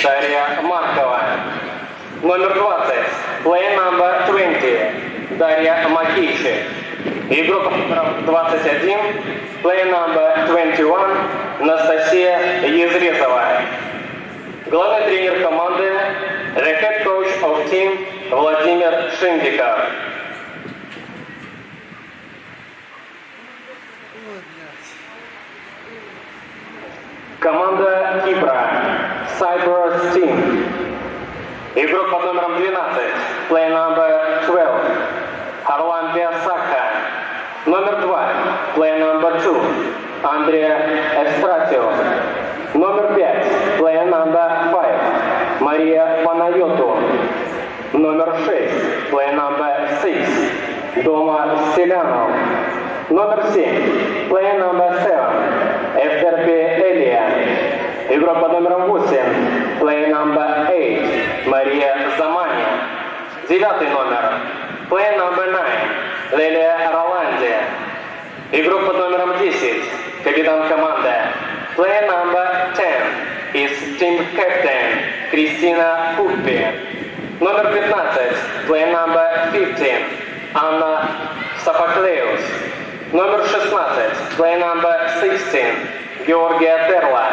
Дарья Маркова. Номер 20, player number 20, Дарья Макейчик. Игрок под номером 21, player number 21, Анастасия Езрезова. Главный тренер команды, the head coach of team, Владимир Шиндиков. Ой, блядь. Команда Кипра, Cyprus Team. Игрок под номером 12, player number 12, Харлампия Сака. Номер 2, player number 2, Андреа Эвстратио. Номер 5, player number 5, Мария Панайоту. Номер 6, player number 6, Дома Селянов. Номер 7, player number 7, Эфтерпи Элия. Игрок под номером 8, player number 8, Мария Замани. Девятый номер, player number 9, Лелия Роланди. Игрок под номером 10, капитан команды, player number 10, is team captain Кристина Пуппи. Номер 15, player number 15, Анна Сапоклеус. Номер 16, player number 16, Георгия Терла.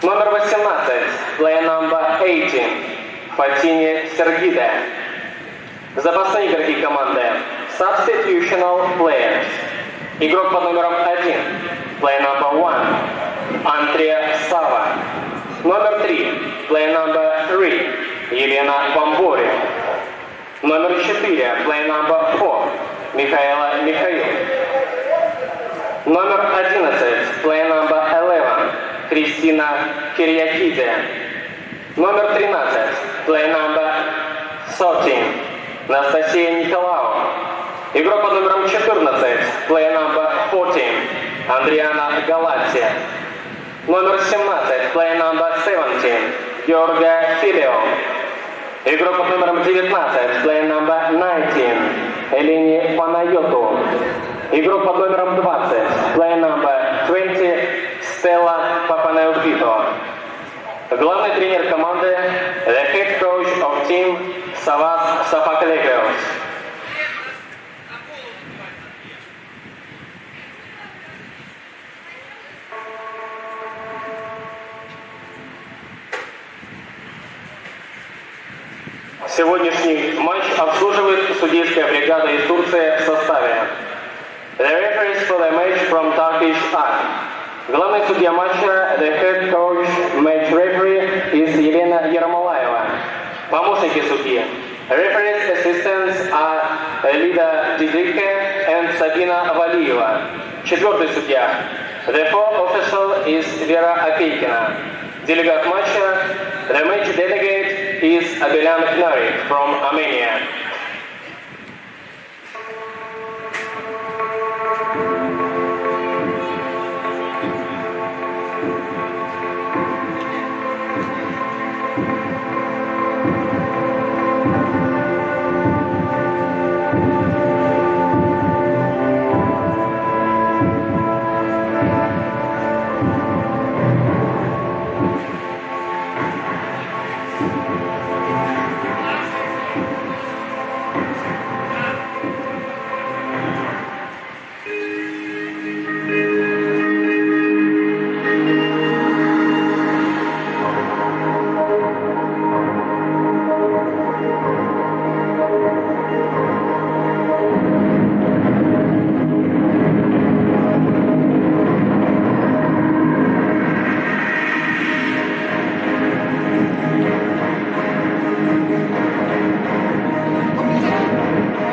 Номер 18, player number 18, Фатини Сергиде. Запасные игроки команды. Substitutional players. Игрок под номером 1, player number 1, Андреа Сава. Номер 3, player number 3, Елена Бамбори. Номер 4, player number 4, Михаила Михаил. Номер 11, player number 11, Кристина Кирьякиде. Номер 13, player number 13, Анастасия Николао. Игрок под номером 14, player number 14, Андриана Галатти. Номер 17, player number 17, Георгия Филио. Игрок под номером 19, player number 19, Элени Панайоту. Игрок под номером 20, player number 20, Стелла Папанеофито. Главный тренер команды, the head coach of team, Савас Сафаклегиос. Сегодняшний матч обслуживает судейская бригада из Турции в составе: The referees for the match from Turkish are: Главный судья матча, the head coach match referee is Елена Ермолаева. Помощники судьи. Referees assistants are Лида Дидике and Сабина Валиева. Четвертый судья. The fourth official is Вера Опейкина. Делегат матча, the match delegate is Abelyan Knarik from Armenia.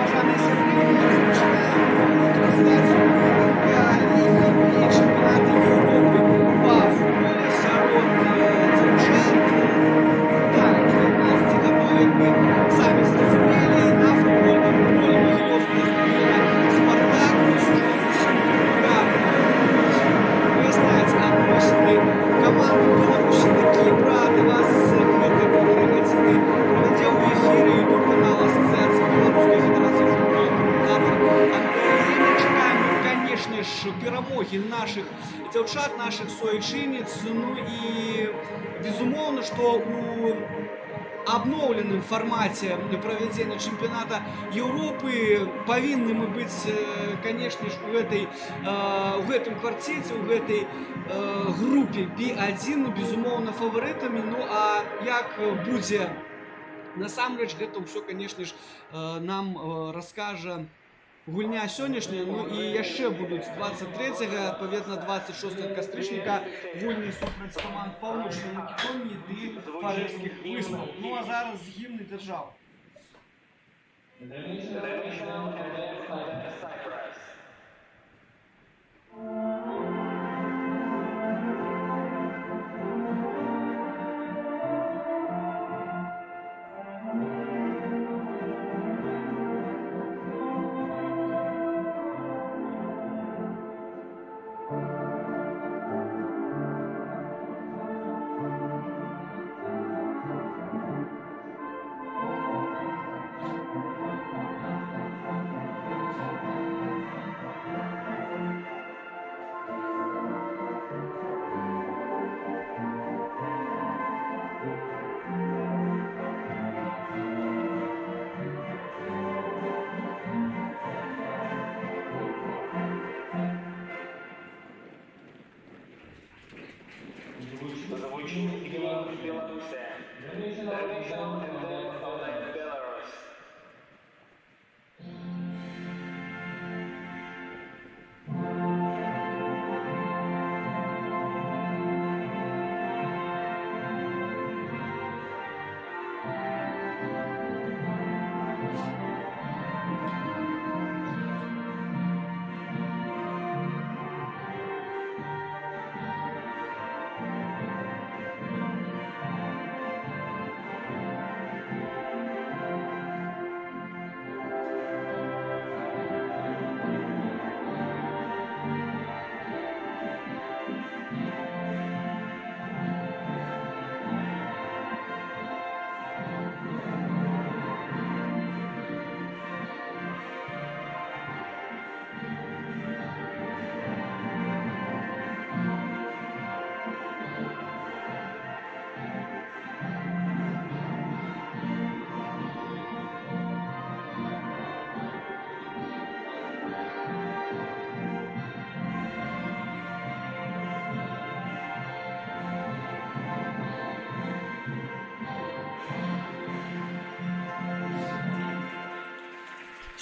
Паважаныя сябры, мы распачынаем прямую трансляцыю Кубка Лігі чэмпіянату Еўропы па футболе сярод дзяўчат. Так, 19 гадоў, як вы самі зразумелі, на футбольным полі магілёўскага стадыёна «Спартак». Вось ужо зусім хутка будуць выясняць адносіны каманды Беларусі ды Кіпра. Для вас хвілька 1,5 гадзіны правядзе ў эфіры YouTube-канала Асацыяцыі Беларускай Федэрацыі футбола каментатар Антон Ленін. Чакаем мы, конечно ж, перамогі нашых дзяўчат, нашых суайчынніц. Ну і Безумоўна, што у абноўленым фармаце правядзення чэмпіяната Еўропы павінны мы быць, канешне ж, у гэтым кварцеце, у гэтай групе B1, ну, безумоўна, фаварытамі. Ну а як будзе насамрэч, гэта ўсё, канешне ж, нам раскажа гульня сённяшняя. Ну і яшчэ будуць 23, адпаведна 26 кастрычніка гульні супраць каманд Паўночнай Македоніі ды Фарерскіх выспаў. Ну а зараз гімны дзяржаў. The national anthem of Cyprus. Звучит гимн Беларуси. The national anthem of Belarus.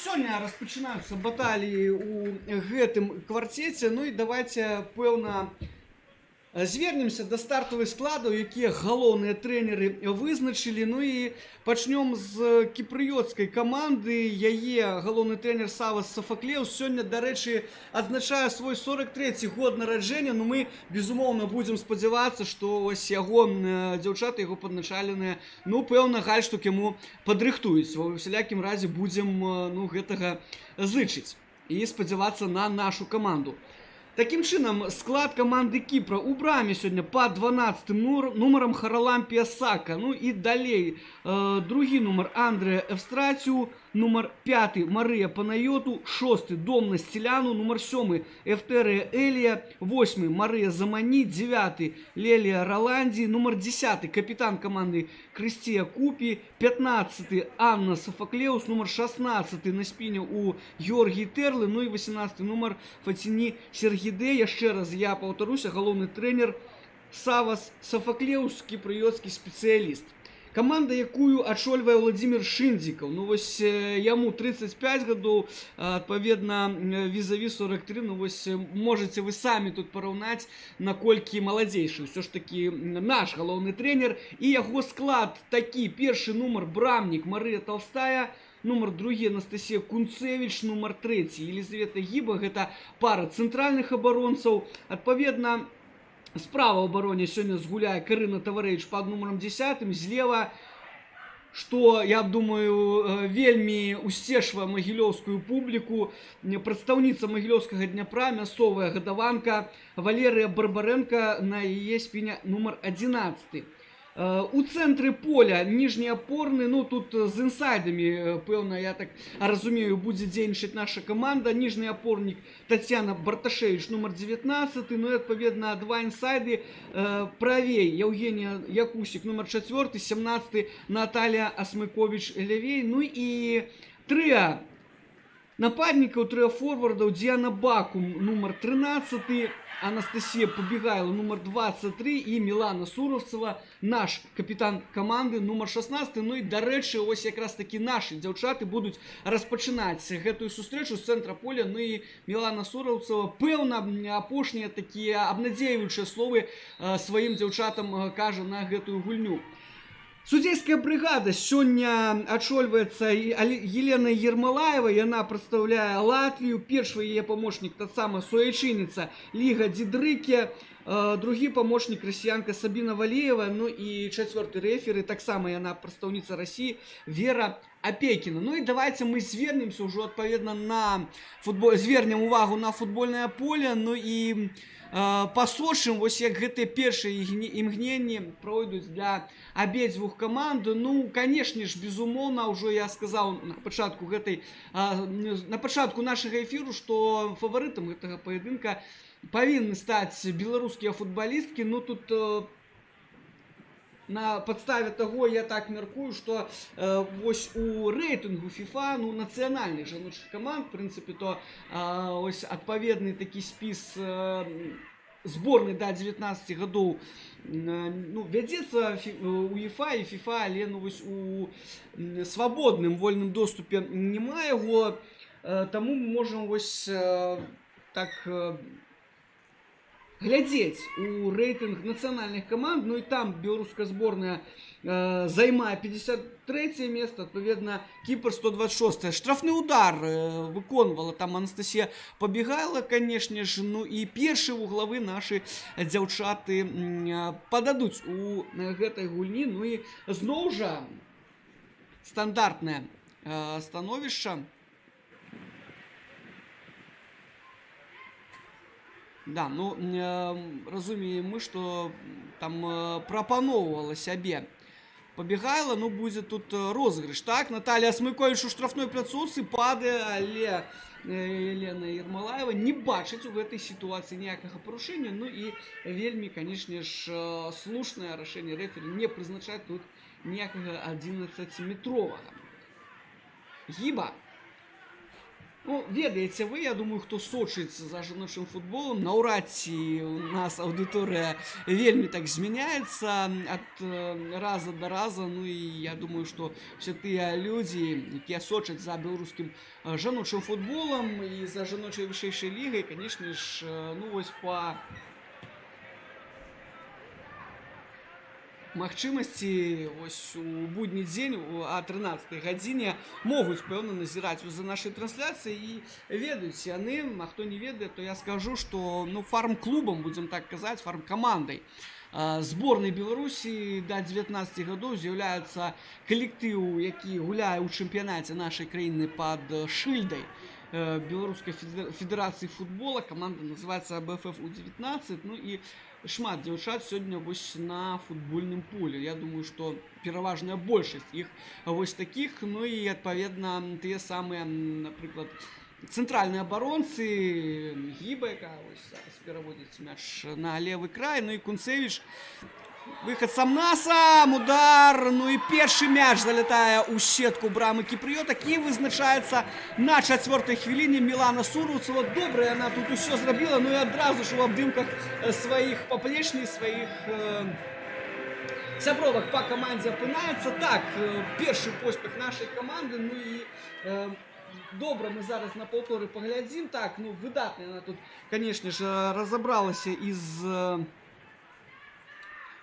Сёння распачынаюцца баталіі ў гэтым кварцеце. Ну і давайте, пэўна, звернемся да стартавых складаў, якія галоўныя трэнеры вызначылі. Ну і пачнём з кіпрыёцкай каманды. Яе галоўны трэнер Савас Сафаклеус сёння, дарэчы, адзначае свой 43 год нараджэння. Ну мы, безумоўна, будзем спадзявацца, што ось яго дзяўчаты, яго падначаленыя, ну, пэўна, гальштук яму падрыхтуюць. Ва ўсялякім разе будзем ну, гэтага зычыць і спадзявацца на нашу каманду. Такім чынам, склад каманды Кіпра: у браме сёння па 12 нумарам Харалампія Сака. Ну і далей другі нумар Андрэа Эвстратію, нумар 5 Марыя Панайоту, 6 Домна Сціляну, нумар 7 Эфтерыя Элія, 8 Марыя Замані, 9 Лелія Раландзі, нумар 10 капітан каманды Крысція Купі, 15 Анна Сафаклеус, нумар 16 на спіне у Георгіі Тэрлы, ну і 18 нумар Фаціні Сергіде. Яшчэ раз я паўтаруся, галоўны трэнер Савас Сафаклеус, кіпрыёцкі спецыяліст. Каманда, якую ачольвае Владимир Шындзікаў. Ну вось яму 35 гадоў, адпаведна, візаві 43. Ну вось можаце вы самі тут параўнаць, наколькі маладзейшы ўсё ж такі наш галоўны трэнер. І яго склад такі: першы нумар брамнік Марыя Толстая, нумар другі Анастасія Кунцевіч, нумар трэці Елизавета Гіба, гэта пара цэнтральных абаронцаў. Адпаведна, справа ў абароне сёння згуляе Карына Таварэвіч пад нумарам 10, злева, што, я думаю, вельмі усцешвае магілёўскую публіку, прадстаўніца магілёўскага Дняпра, мясцовая гадаванка Валерыя Барбарэнка, на яе спіне нумар 11. У цэнтры поля ніжні апорны, ну тут з інсайдамі, пэўна, я так разумею, будзе дзейнічаць наша каманда. Ніжні апорнік Тацяна Барташевич, нумар 19, ну і адпаведна два інсайды, правей Яўгенія Якусік, нумар 4, 17 Наталья Асмыкович лявей, ну і трыа нападнікаў, трыа форвардаў: Діана Бакум, нумар 13, Анастасія Побегайло, нумар 23, і Мілана Суровцева, наш капітан каманды, нумар 16. Ну і, дарэчы, ось якраз такі нашы дзяўчаты будуць распачынаць гэтую сустрэчу з цэнтра поля. Ну і Мілана Суровцева, пэўна, апошнія такія абнадзейваючыя словы сваім дзяўчатам кажа на гэтую гульню. Судзейская брыгада сёння ачольваецца Елена Ермалаева, яна прадстаўляе Латвію, першы яе памочнік таксама суайчынніца Ліга Дзідрыке, другі памочнік расіянка Сабіна Валеева, ну і чацвёрты рэферы, таксама яна прадстаўніца Расіі Вера Апейкіна. Ну і давайте мы звернемся ўжо адпаведна на футбол, звернем увагу на футбольнае поле, ну і пасочым, вось як гэтыя першыя імгненні пройдуць для абедзвюх каманд. Ну, канешне ж, безумоўна, ўжо я сказаў на пачатку гэтай, на пачатку нашага эфіру, што фаварытам гэтага паядынка павінны стаць беларускія футбалісткі. Ну тут на падставе таго я так мяркую, што вось у рэйтынгу FIFA, ну, нацыянальных жаночых каманд, в прынцыпе, то ось адпаведны такі спіс зборнай да 19 гадоў, ну, вядзецца УЕФА і FIFA, але, ну, вось у свабодным вольным доступе няма яго, таму мы можам вось так глядзець у рэйтынг нацыянальных каманд, ну і там беларуская зборная займае 53 место, адпаведна Кіпр 126. Штрафны удар выконвала там Анастасія Пабегайла, канешне ж, ну і першы вуглавы нашы дзяўчаты пададуць у гэтай гульні, ну і зноў жа стандартнае становішча. Да, ну, разумеем мы, што там прапаноўвала сябе Пабегайла, ну, будзе тут розыгрыш. Так, Наталья Смыкович у штрафной пляцоўцы падае, але Елена Ермалаева не бачыць у гэтай сітуацыі ніякага парушэння. Ну і вельмі, канешне ж, слушнае рашэнне рэфері не прызначаць тут ніякага 11-метровага. Гіба. Ну, ведаеце вы, я думаю, хто сочыць за жаночым футболам, наўрад ці у нас аўдыторыя вельмі так змяняецца ад раза да раза. Ну і я думаю, што все тыя людзі, якія сочаць за беларускім жаночым футболам і за жаночай вышэйшай лігай, канешне ж, ну вось па магчымасці вось у будні дзень а 13 гадзіне могуць, пэўна, назіраць за нашай трансляцыяй і ведаюць яны, а хто не ведае, то я скажу, што, ну, фарм-клубам, будзем так казаць, фарм-камандай зборнай Беларусі да 19 гадоў з'яўляецца калектыў, які гуляе ў чэмпіянаце нашай краіны пад шыльдай Беларускай федэрацыі футбола. Каманда называецца БФФ У-19. Ну і шмат дзяўчат сёння вось на футбольным поле. Я думаю, што пераважная большасць іх вось такіх. Ну і адпаведна тыя самыя, напрыклад, цэнтральныя абаронцы, Гіба, якая вось зараз пераводзіць мяч на левы край, ну і Кунцевич. Выхад сам на сам, удар, ну і першы мяч залятае ў сетку брамы кіпрыётак і вызначаецца на чацвёртай хвіліне Мілана Суруцева. Добра яна тут усё зрабіла, ну і адразу ж у абдымках сваіх паплечней, сваіх сябровак па камандзе апынаецца. Так, першы поспех нашай каманды, ну і добра мы зараз на паўторы паглядзім. Так, ну выдатна яна тут, канешне ж, разабралася з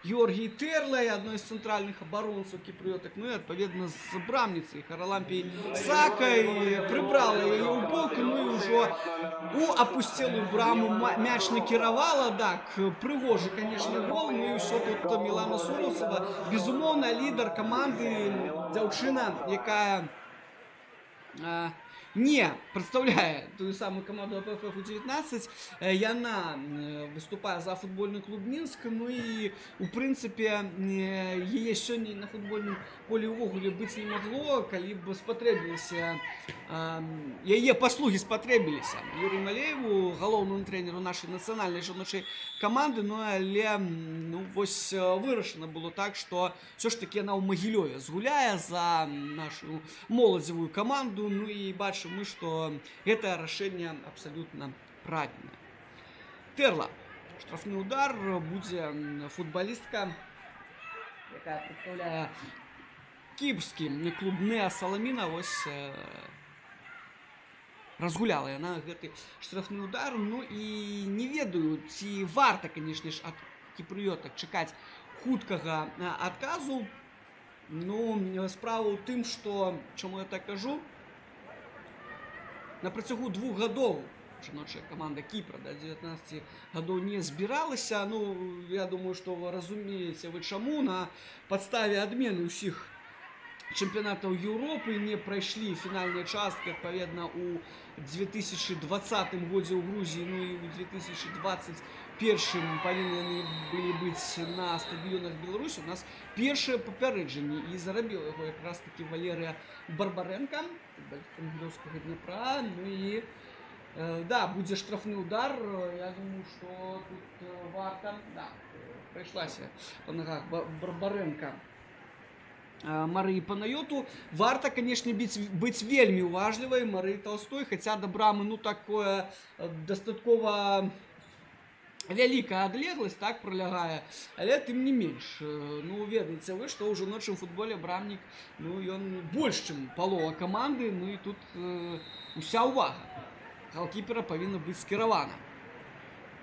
Георгій Тэрлай, адной з цэнтральных абаронцаў кіпрыётак, ну і адпаведна з брамніцай Харалампій Сакай, прыбрала яе ў бок, ну і ўжо у апусцелую браму мяч накіравала. Так, прыгожы, канешне, гол, ну і ўсё тут Мілана Суруцева, безумоўна, лідар каманды, дзяўчына, якая не прадстаўляе тую самую каманду АПФФ У-19. Яна выступае за футбольны клуб «Мінск». Ну і у прынцыпе яе сёння на футбольным полі ўвогуле быць не магло, калі б спатрэбілася, яе паслугі спатрэбіліся Юрыю Малееву, галоўнаму трэнеру нашай нацыянальнай жаночай каманды. Ну, але ну, вось вырашана было так, што ўсё ж такі яна ў Магілёве згуляе за нашу моладзевую каманду. Ну і бачым мы, што гэтае рашэнне абсалютна правільнае. Тэрла. Штрафны удар будзе, футбалістка, якая прадстаўляе кіпрскі клуб «Неа Саламіна». Вось разгуляла яна гэты штрафны удар. Ну і не ведаю, ці варта, конечно ж, ад кіпрыётак чакаць хуткага адказу. Ну, справа ў тым, што, чаму я так кажу, на працягу 2 гадоў жаночая каманда Кіпра да 19 гадоў не збіралася. Ну, я думаю, што вы разумееце вы чаму: на падставе адмены ўсіх чэмпіянатаў Еўропы не прайшлі фінальныя часткі, адпаведна, у 2020 годзе ў Грузіі, ну і ў 2021 павінны яны былі быць на стадыёнах Беларусі. У нас першае папярэджанне, і зарабіла яго якраз такі Валерыя Барбарэнка, футбалістка магілёўскага «Дняпра». Ну і да, будзе штрафны удар. Я думаю, што тут варта, да, прайшлася па нагах Барбарэнка Марыі Панаёту. Варта, конечно, быць вельмі уважлівай Марыі Толстой, хаця да брамы, ну, такое дастаткова вялікая адлегласць так пролягае, але тым не менш, ну, ведаеце вы, што ў жаночым футболе брамнік, ну, ён больш чым палова каманды. Ну і тут уся ўвага галкіпера павінна быць скіравана.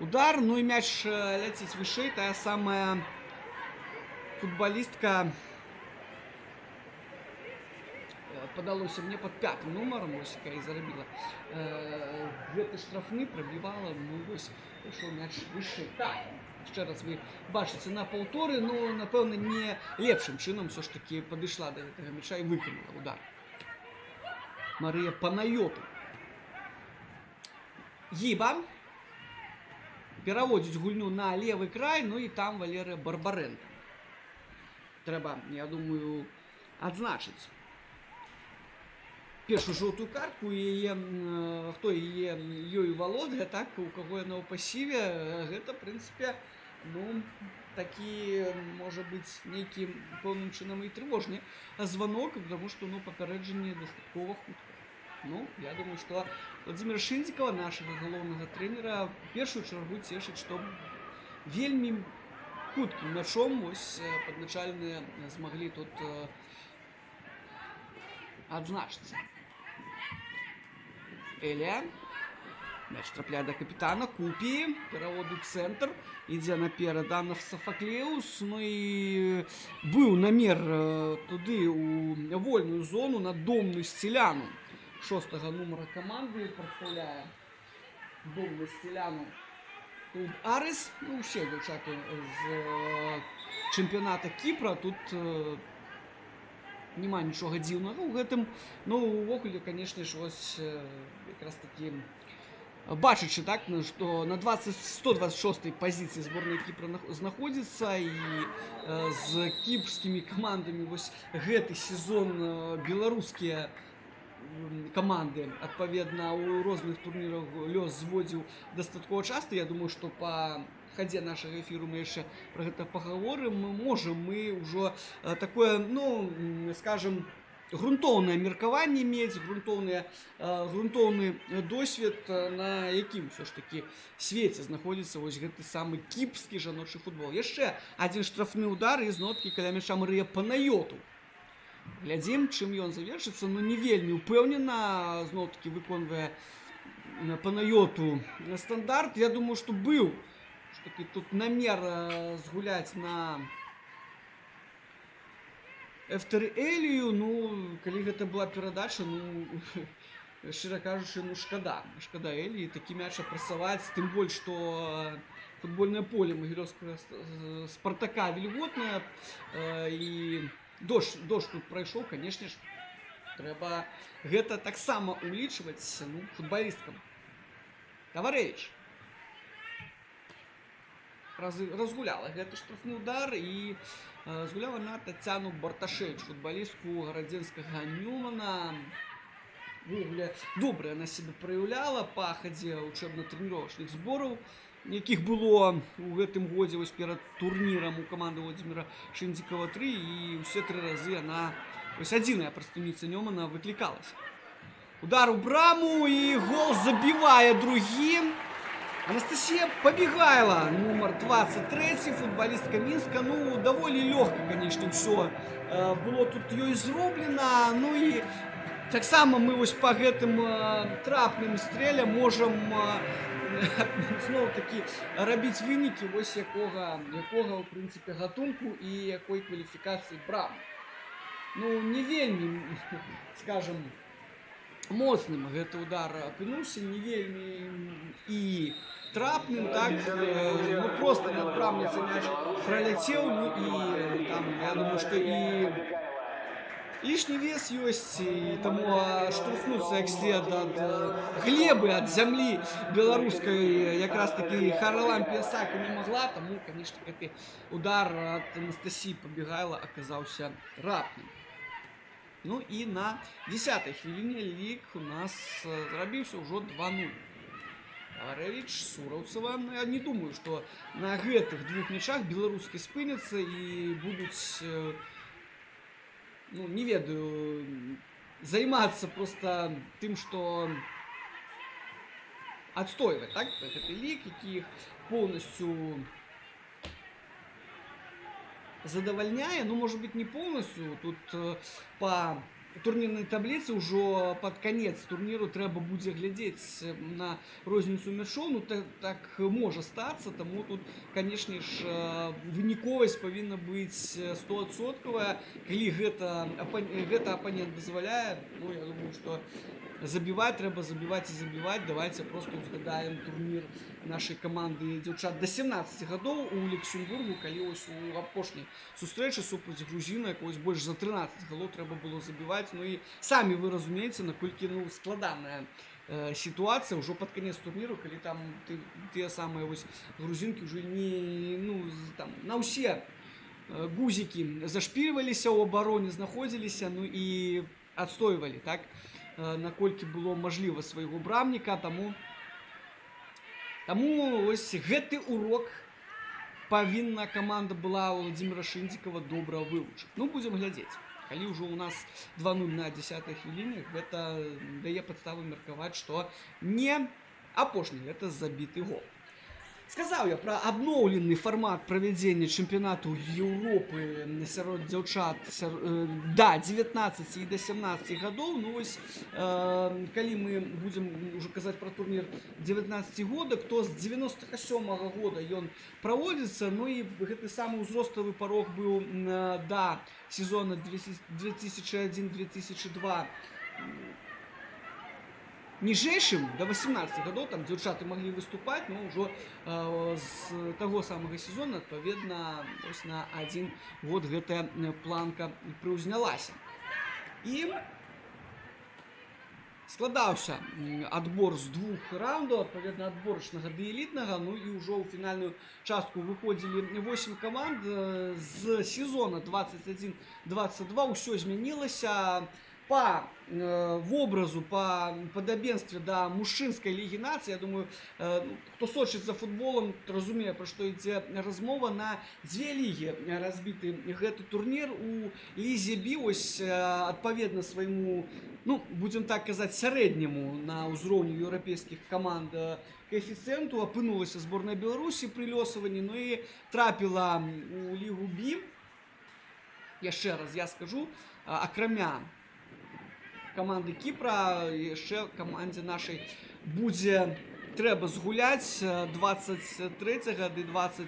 Удар, ну і мяч ляціць вышэй. Тая самая футбалістка, падалося мне, пад пятым нумарам, вось, якая і зарабіла гэты штрафны, прабівала, ну вось пайшоў мяч вышэй. Так, яшчэ раз вы бачыце на паўторы, ну, напэўна, не лепшым чынам усё ж такі падышла да гэтага мяча і выканала удар Марыя Панаёту. Гіба пераводзіць гульню на левы край, ну і там Валерыя Барбарэнка. Трэба, я думаю, адзначыць першую жоўтую картку, яе, хто яе ёю валодае, так, у каго яна ў пасіве, гэта, в прынцыпе, ну, такі можа быць нейкі пэўным чынам і трывожны званок, потому что, ну, папярэджанне дастаткова хутка. Ну, я думаю, што Уладзіміра Шындзікава, нашага галоўнага трэнера, у першую чаргу цешыць, што вельмі хуткім мячом вось падначальныя змаглі тут адзначыцца. Элія. Мяч трапляе да капітана Купі. Перавод у цэнтр. Ідзе наперад Анна Сафаклеус. Ну і быў намер туды у вольную зону на Домну Сціляну. Шостага нумара каманды. Прадстаўляе Домну Сціляну клуб «Арыс». Ну, усе дзяўчаты з чэмпіяната Кіпра. Тут няма нічога дзіўнага ў гэтым. Ну, увогуле, конечно ж, вось якраз такі бачачы так, ну, што на 20 126 пазіцыі зборная Кіпра знаходзіцца і з кіпрскімі камандамі вось гэты сезон беларускія каманды, адпаведна, у розных турнірах лёс зводзіў дастаткова часта. Я думаю, што па хадзе нашага эфіру мы яшчэ пра гэта пагаворым. Мы можам мы ўжо такое, ну, скажем, грунтоўнае меркаванне мець, грунтоўны досвед, на якім ўсё ж такі свеце знаходзіцца вось гэты самы кіпрскі жаночы футбол. Яшчэ адзін штрафны удар, і зноў-такі каля мяча Марыя Панаёту. Глядзім, чым ён завершыцца. Ну, не вельмі ўпэўнена зноў-такі выконвае Панаёту стандарт. Я думаю, што быў ж такі тут намер згуляць на Эфтер Элію. Ну, калі гэта была перадача, ну, шчыра кажучы, ну, шкада. Шкада Эліі такі мяч апрасаваць, тым больш, што футбольнае поле магілёўскага «Спартака» вільготнае, і дождж тут прайшоў, конечно ж. Трэба гэта таксама улічваць, ну, футбалісткам. Таварэвіч разгуляла гэты штрафны удар і згуляла на Тацяну Барташевич, футбалістку гарадзенскага Нюмана. Увогуле, добра яна сябе праяўляла па хадзе учебно-тренировочных збораў, якіх было ў гэтым годзе вось перад турнірам у каманды Владимира Шындзікова 3, і ўсе тры разы яна, вось адзіная прадстаўніца Нёмана, выклікалася. Удар у браму, і гол забівае другі. Анастасія Пабегайла, нумар 23, футбалістка Мінска. Ну, даволі лёгка, конечно, ўсё было тут ёй зроблена. Ну і таксама мы вось па гэтым трапным стрэлям можам зноў-такі рабіць вынікі вось якога, ў прынцыпе, гатунку і якой кваліфікацыі брамы. Ну, не вельмі, скажем, моцным гэты удар апынуўся, не вельмі і трапным, так, ну, просто над брамніцай мяч праляцеў, ну і там, я думаю, што і лишний вес ёсць, і таму штурхнуцца як след ад глебы, ад зямлі беларускай якраз такі Харалампія Сака не магла, таму, конечно, гэты удар ад Анастасіі Пабегайла аказаўся трапным. Ну і на 10-й хвіліне лік у нас зрабіўся ўжо 2-0. Таварэвіч, Сураўцева. Ну, я не думаю, што на гэтых двух мячах беларускі спыняцца і будуць, ну, не ведаю, займацца проста тым, што адстойваць, так, гэты лік, які іх полностью задавальняе, ну, может быть, не полностью, тут по турнірнай табліцы ўжо пад канец турніру трэба будзе глядзець на розніцу мячоў, ну, так можа стацца, таму тут, канешне ж, выніковасць павінна быць 100-адсоткавая, калі гэта апанент дазваляе, ну, я думаю, што забіваць трэба, забіваць і забіваць. Давайте просто узгадаем турнір нашай каманды дзяўчат да 17 гадоў у Люксембургу, калі ось у апошняй сустрэчы супраць грузіна якогось больш за 13 галоў трэба было забіваць. Ну і самі вы разумееце, наколькі, ну, складаная сітуацыя ўжо пад канец турніру, калі там тыя самыя вось грузінкі ўжо не, ну, там на ўсе гузікі зашпільваліся, ў абароне знаходзіліся, ну і адстойвалі, так, наколькі было мажліва свайго брамніка, таму ось гэты урок павінна каманда была Владимира Шындзікова добра вывучыць. Ну, будзем глядзець. Калі ўжо ў нас 2-0 на 10 хвіліне, гэта дае падставу меркаваць, што не апошні гэта забіты гол. Сказаў я пра абноўлены фармат правядзення чэмпіянату Еўропы сярод дзяўчат да 19 і да 17 гадоў. Ну вось, калі мы будзем ўжо казаць пра турнір 19 годак, то з 97-го года ён праводзіцца. Ну і гэты самы ўзроставы парог быў да сезона 2001-2002 ніжэйшым, да 18 гадоў там дзяўчаты маглі выступаць, но ўжо з таго самага сезона, адпаведна, вось на адзін год гэтая планка прыўзнялася. І складаўся адбор з двух раундаў, адпаведна, адборачнага ды элітнага, ну і ўжо ў фінальную частку выходзілі 8 каманд. З сезона 21-22 ўсё змянілася па вобразу, па падабенстве да мужчынскай Лігі нацый. Я думаю, ну, хто сочыць за футболам, разумее, пра што ідзе размова. На дзве лігі разбіты гэты турнір. У лізе Бі ось, адпаведна свайму, ну, будзем так казаць, сярэдняму на ўзроўні еўрапейскіх каманд каэфіцыенту апынулася зборная Беларусі пры лёсаванні, ну і трапіла у лігу Бі. Яшчэ раз я скажу, акрамя каманды Кіпра, яшчэ камандзе нашай будзе трэба згуляць 23 ды 26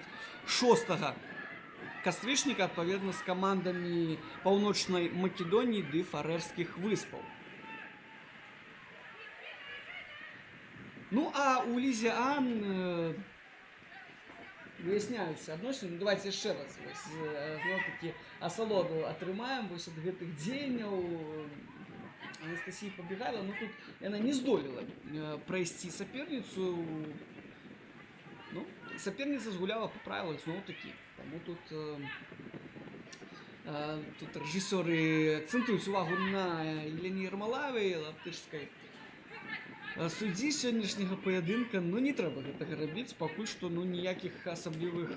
кастрычніка, адпаведна, з камандамі Паўночнай Македоніі ды Фарерскіх выспаў. Ну а у лізе А выясняюцца адносіны. Ну, давайте яшчэ раз вось, зноў-такі асалоду атрымаем вось ад гэтых дзеянняў. Анастасіі Пабегайла. Ну, тут яна не здолела прайсці саперніцу. Ну, саперніца згуляла па правілах зноў-такі. Таму тут рэжысёры акцэнтуюць увагу на Елене Ермалаевай, латышскай суддзі сённяшняга паядынка. Ну, не трэба гэтага рабіць, пакуль што, ну, ніякіх асаблівых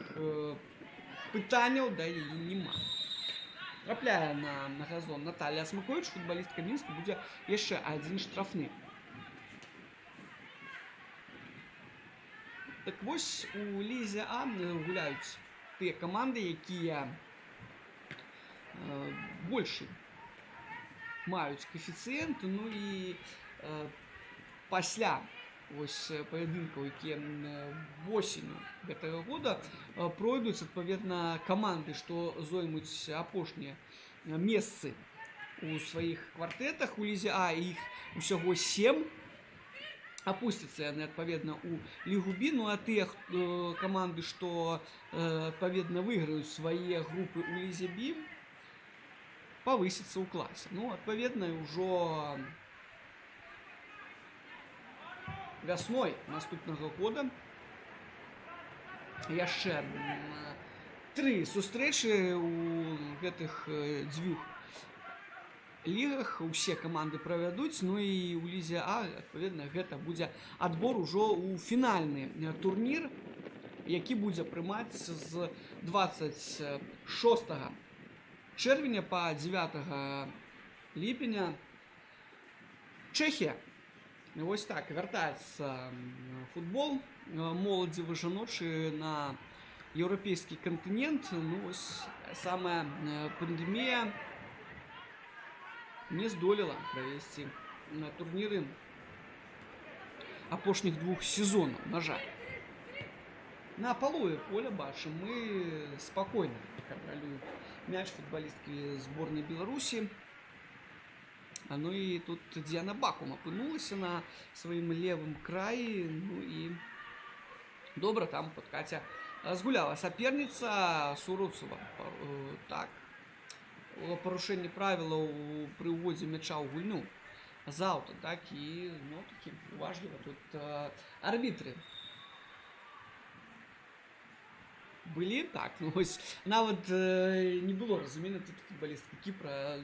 пытанняў да яе няма. Трапляе на газон Наталля Асмыковіч, футбалістка Мінска, будзе яшчэ адзін штрафны. Так вось, у лізе А гуляюць тыя каманды, якія большы маюць каэфіцыент, ну і пасля вось паядынкаў, якія восенню гэтага года пройдуць, адпаведна, каманды, што зоймуць апошнія месцы у сваіх квартэтах у лізе А, іх усяго 7, апусцяцца яны, адпаведна, у лігу Б, ну а тыя каманды, што, адпаведна, выйграюць свае групы ў лізе Б, павысяцца ў класе. Ну, адпаведна, ўжо вясной наступнага года яшчэ тры сустрэчы ў гэтых дзвюх лігах усе каманды правядуць, ну і ў лізе А, адпаведна, гэта будзе адбор ужо ў фінальны турнір, які будзе прымацца з 26 чэрвеня па 9 ліпеня Чэхія. Вось так вяртаецца футбол моладзевы жаночы на еўрапейскі кантынент. Ну, вось самая пандемія не здолела правесці турніры апошніх двух сезонаў, на жаль. На палове поля, бачым, мы спакойна кантралююць мяч футбалісткі зборнай Беларусі. Ну і тут Діана Бакум апынулася на сваім левым краі. Ну і добра там падкаце згуляла саперніца Суруцова. Так, парушэнне правілаў пры ўводзе мяча ў гульню з аўта, так, і, ну, такі уважліва тут арбітры былі, так, ну ось нават не было разумення тут футбалістка Кіпра,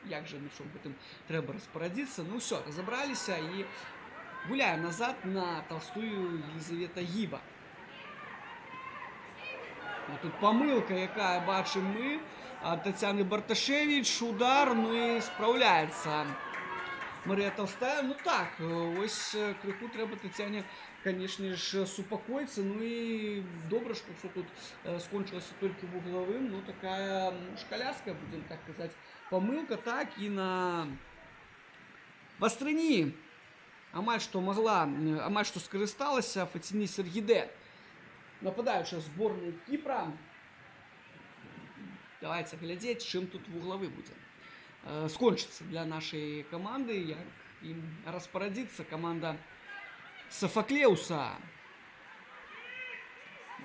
як жа мячом гэтым трэба распарадзіцца. Ну ўсё, разабраліся і гуляем назад на Толстую Елизавета Гіба. Ну, тут памылка, якая, бачым мы, ад Тацяны Барташевіч, удар, ну і спраўляецца Марыя Толстая. Ну так, ось крыху трэба Тацяне, канешне ж, супакоіцца. Ну і добра, што ўсё тут скончылася толькі вуглавым. Ну такая, ну, шкалярская, будзем так казаць, памылка, так, і на вастрыні амаль што магла, амаль што скарысталася Фаціні Сергіде, нападаючая зборнай Кіпра. Давайте глядзець, чым тут вуглавы будзе скончыцца для нашай каманды, як ім распарадзіцца каманда Сафаклеуса.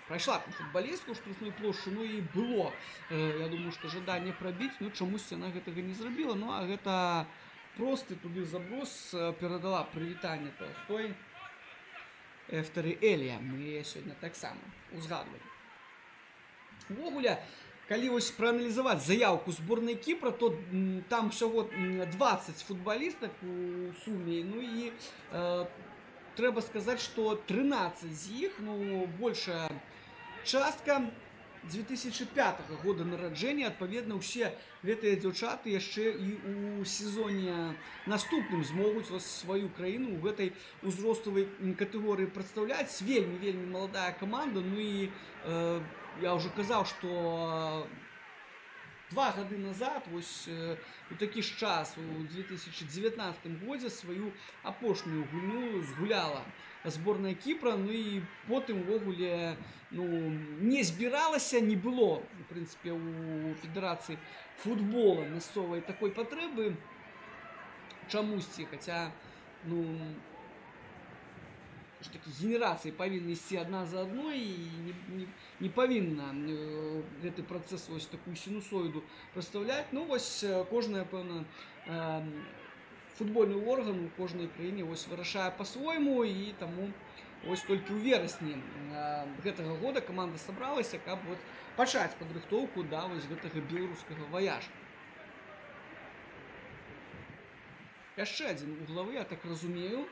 Прайшла там футбалістку ў штрафную плошчу, ну і было, я думаю, што жаданне прабіць, ну чамусь яна гэтага не зрабіла. Ну а гэта просты туды заброс, перадала прывітанне Толстой Эфтары Элія. Мы яе сёння таксама узгадвалі. Увогуле, калі вось прааналізаваць заявку зборнай Кіпра, то там всяго 20 футбалістак у суме, ну і трэба сказаць, што 13 з іх, ну, большая частка 2005 года нараджэння, адпаведна, ўсе гэтыя дзяўчаты яшчэ і ў сезоне наступным змогуць вось сваю краіну ў гэтай узроставай катэгорыі прадстаўляць. Вельмі, вельмі маладая каманда, ну і я ўжо казаў, што 2 гады назад, вось, у такі ж час, у 2019 годзе сваю апошнюю гульню згуляла зборная Кіпра, ну і потым увогуле, ну, не збіралася, не было, у прынцыпе, у федэрацыі футбола мясцовай такой патрэбы чамусьці, хаця, ну, ж такі генерацыі павінны ісці адна за адной і не павінна гэты працэс вось такую сінусоіду прадстаўляць. Ну вось, кожная, пэўна, футбольны орган у кожнай краіне вось вырашае па-свойму, і таму вось толькі ў верасні гэтага года каманда сабралася, каб вот пачаць падрыхтоўку да вось гэтага беларускага ваяжа. Яшчэ адзін вуглавы, я так разумею,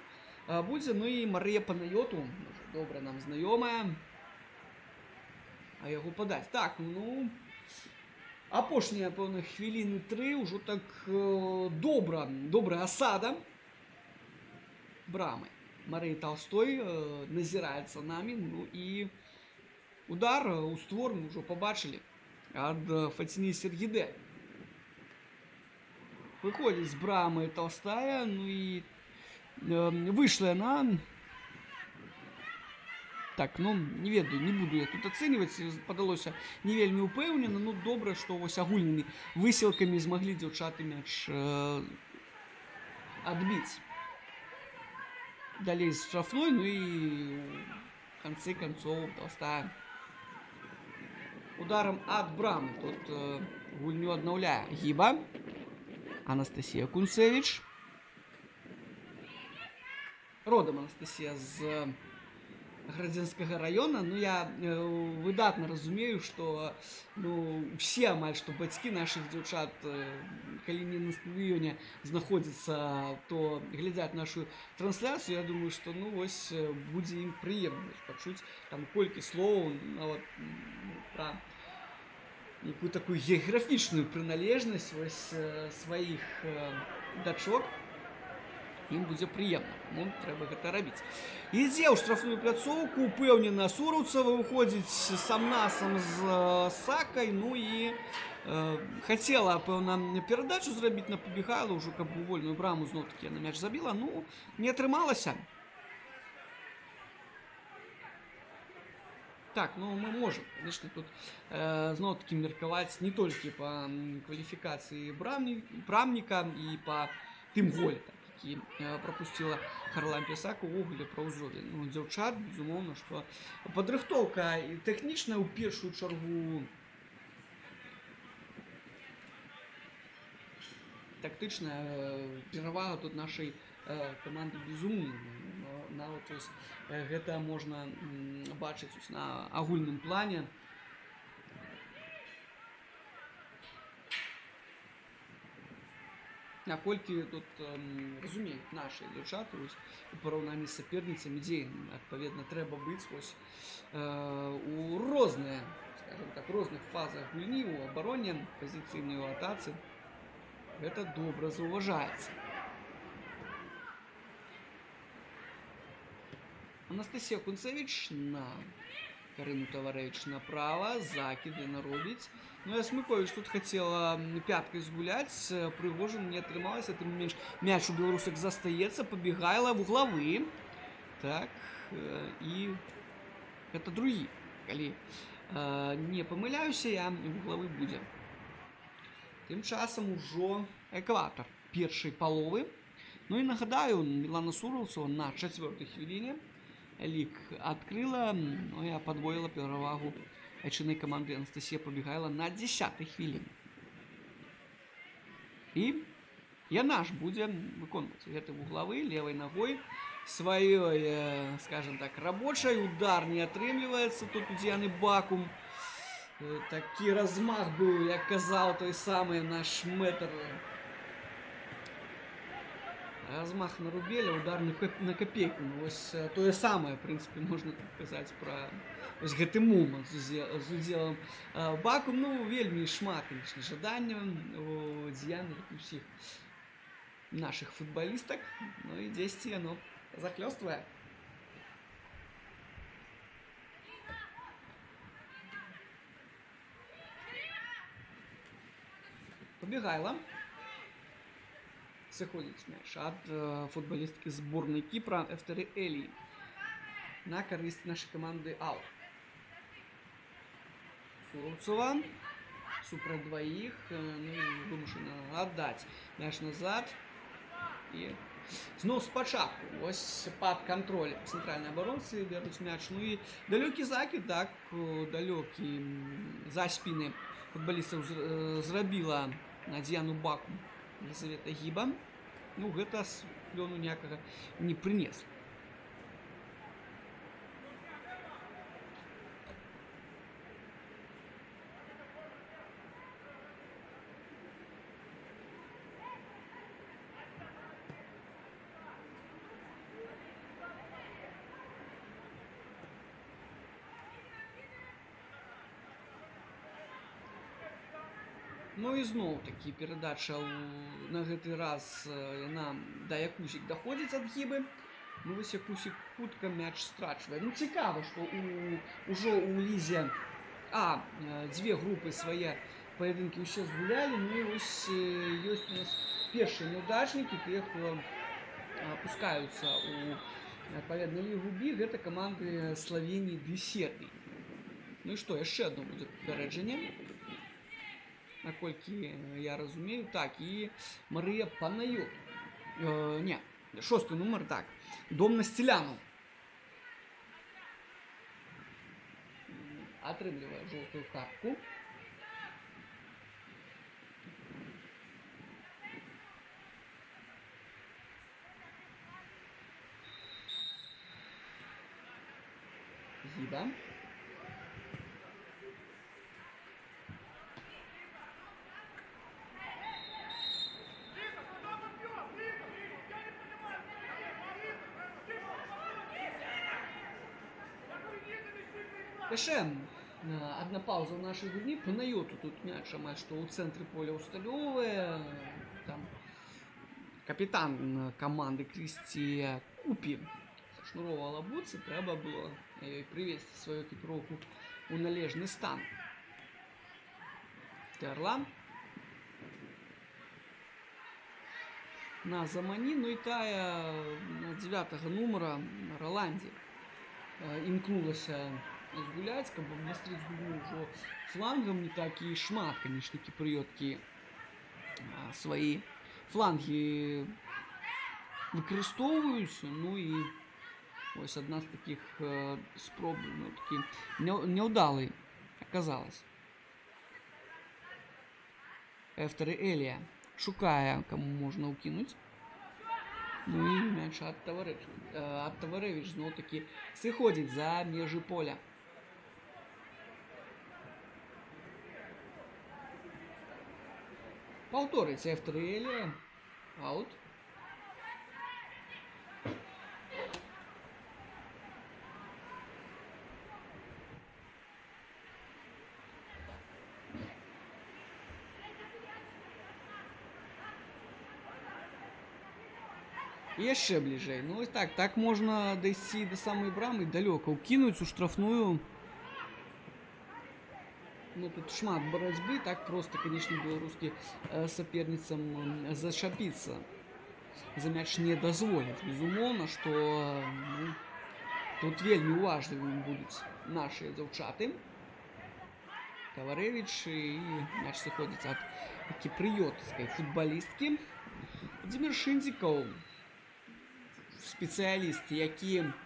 будзе, ну і Марыя Панаёту, добра нам знаёмая, а яго падаць. Так, ну, апошнія, пэўна, хвіліны тры ўжо так добра, добрая асада брамы Марыі Толстой назіраецца намі, ну і удар у створ мы ўжо пабачылі ад Фаціні Сергіде. Выходзіць з брамы Толстая, ну і выйшла яна. Так, ну, не ведаю, не буду я тут ацэньваць, падалося не вельмі ўпэўнена, ну, добра, што вось агульнымі высілкамі змаглі дзяўчаты мяч адбіць. Далей з штрафной, ну і у канцы канцоў Толстая ударам ад брамы. Тут гульню аднаўляе Гіба, Анастасія Кунцевіч. Родам Анастасія з Гродзенскага района. Ну, я выдатна разумею, што, ну, усе амаль што бацькі нашых дзяўчат, калі не на стадыёне знаходзяцца, то глядзяць нашу трансляцыю. Я думаю, што, ну, вось, будзе ім прыемна пачуць там колькі слоў нават, пра нейкую такую геаграфічную прыналежнасць вось, сваіх дачок. Ім будзе прыемна, таму трэба гэта рабіць. Ідзе ў штрафную пляцоўку, упэўнена Сураўцева выходзіць сам-насам з Сакай, ну і хацела, пэўна, перадачу зрабіць на Пабегайла, ўжо каб у вольную браму зноў-такі яна мяч забіла, ну, не атрымалася. Так, ну, мы можем, конечно, тут зноў-такі меркаваць не толькі па кваліфікацыі брамніка і па тым голе, так, які прапусціла Харлампія Сака, увогуле пра ўзровень. Ну, дзяўчат, безумоўна, што падрыхтоўка і тэхнічная ў першую чаргу, тактычная перавага тут нашай каманды безумоўна. Нават вось, гэта можна бачыць вось на агульным плане. Наколькі тут разумеюць нашыя дзяўчаты вось, у параўнанні з саперніцамі, дзе ім, адпаведна, трэба быць вось, у розныя, скажем так, розных фазах гульні, у абароне, пазіцыйнай, у атацы. Гэта добра заўважаецца. Анастасія Кунцевіч на Карыну Таварэвіч направа, закіды яна робіць. Ну, Ясмыковіч тут хацела пяткай згуляць, Прыгожын не атрымалася, тым не менш мяч у беларусак застаецца, Пабегайла вуглавы. Так, і гэта другі, калі не памыляюся я, вуглавы будзе. Тым часам ужо экватар першай паловы. Ну і нагадаю, Мілана Сураўцева на чацвёртай хвіліне лік адкрыла, ну і падвоіла перавагу айчыннай каманды Анастасія Пабегайла на 10-й хвіліне. І яна ж будзе выконваць гэты вуглавы левай ногой сваёй, скажем так, рабочай. Удар не атрымліваецца тут у Діяны Бакум. Такі размах быў, як казаў той самы наш мэтр. Размах на рубель, а удар на копейку. Ну, вось, тое самае, в прынцыпе, можна так казаць пра вось гэты момант з удзелам Бакум. Ну, вельмі шмат, конечно, жадання у Діяны, як і ўсіх нашых футбалістак. Ну і дзесьці яно захлёствае. Пабегайла. Сыходзіць мяч ад футбалісткі зборнай Кіпра Эфтары Элі на карысць нашай каманды аут. Сураўцева супраць дваіх, ну, і вымушана аддаць мяч назад. І зноў спачатку ось пад кантроль цэнтральнай абаронцы бяруць мяч. Ну і далёкі закід, так, далёкі, за спіны футбалістаў зрабіла на Діяну Баку Елизавета Гіба. Ну, гэта плёну ніякага не прынесла. Ну і зноў такі перадача на гэты раз яна да Якусік даходзіць ад Гібы. Ну вось Якусік хутка мяч страчвае. Ну цікава, што ўжо ў лізе А дзве групы свае паядынкі ўсе згулялі. Ну і вось ёсць у нас першыя няўдачнікі, тыя, хто апускаюцца ў адпаведна лігу Б, гэта каманды Славеніі ды Сербіі. Ну і што, яшчэ адно будзе папярэджанне. Наколькі я разумею, так, і Марыя Панайот. Не, шосты нумар, так. Домна Сцеляну. Атрымлівае жоўтую картку. Гіба. Яшчэ адна паўза ў нашай гульні. Панайоту тут мяч амаль што ў цэнтры поля ўсталёўвае. Там капітан каманды Крісці Купі зашнуровала бутсы, трэба было ёй прывесці сваю экіпіроўку ў належны стан. Тэрла. На Замані, ну і тая на 9-го нумара на Роландзе імкнулася згуляць, каб абвастрыць гульню ўжо флангам, не так і шмат, канешне, кіпрыёткі свае флангі выкарыстоўваюць, ну і ось адна з такіх спроб, ну, такі няўдалай аказалась. Эфтары Элія шукае, каму можна ўкінуць. Ну і мяч ад Таварэвіч зноў-такі сыходзіць за межы поля. Паўторыць Эфтары Элія. Аут. Яшчэ бліжэй. Ну вось так, так можна дайсці да самай брамы, далёка ўкінуць у штрафную. Ну тут шмат барацьбы, так проста, канешне, беларускі саперніцам зачапіцца за мяч не дазволяць. Безумоўна, што ну, тут вельмі уважлівымі будуць нашыя дзяўчаты. Таварэвіч, і мяч сыходзіць ад кіпрыётскай футбалісткі. Владимир Шындзікаў, спецыяліст, які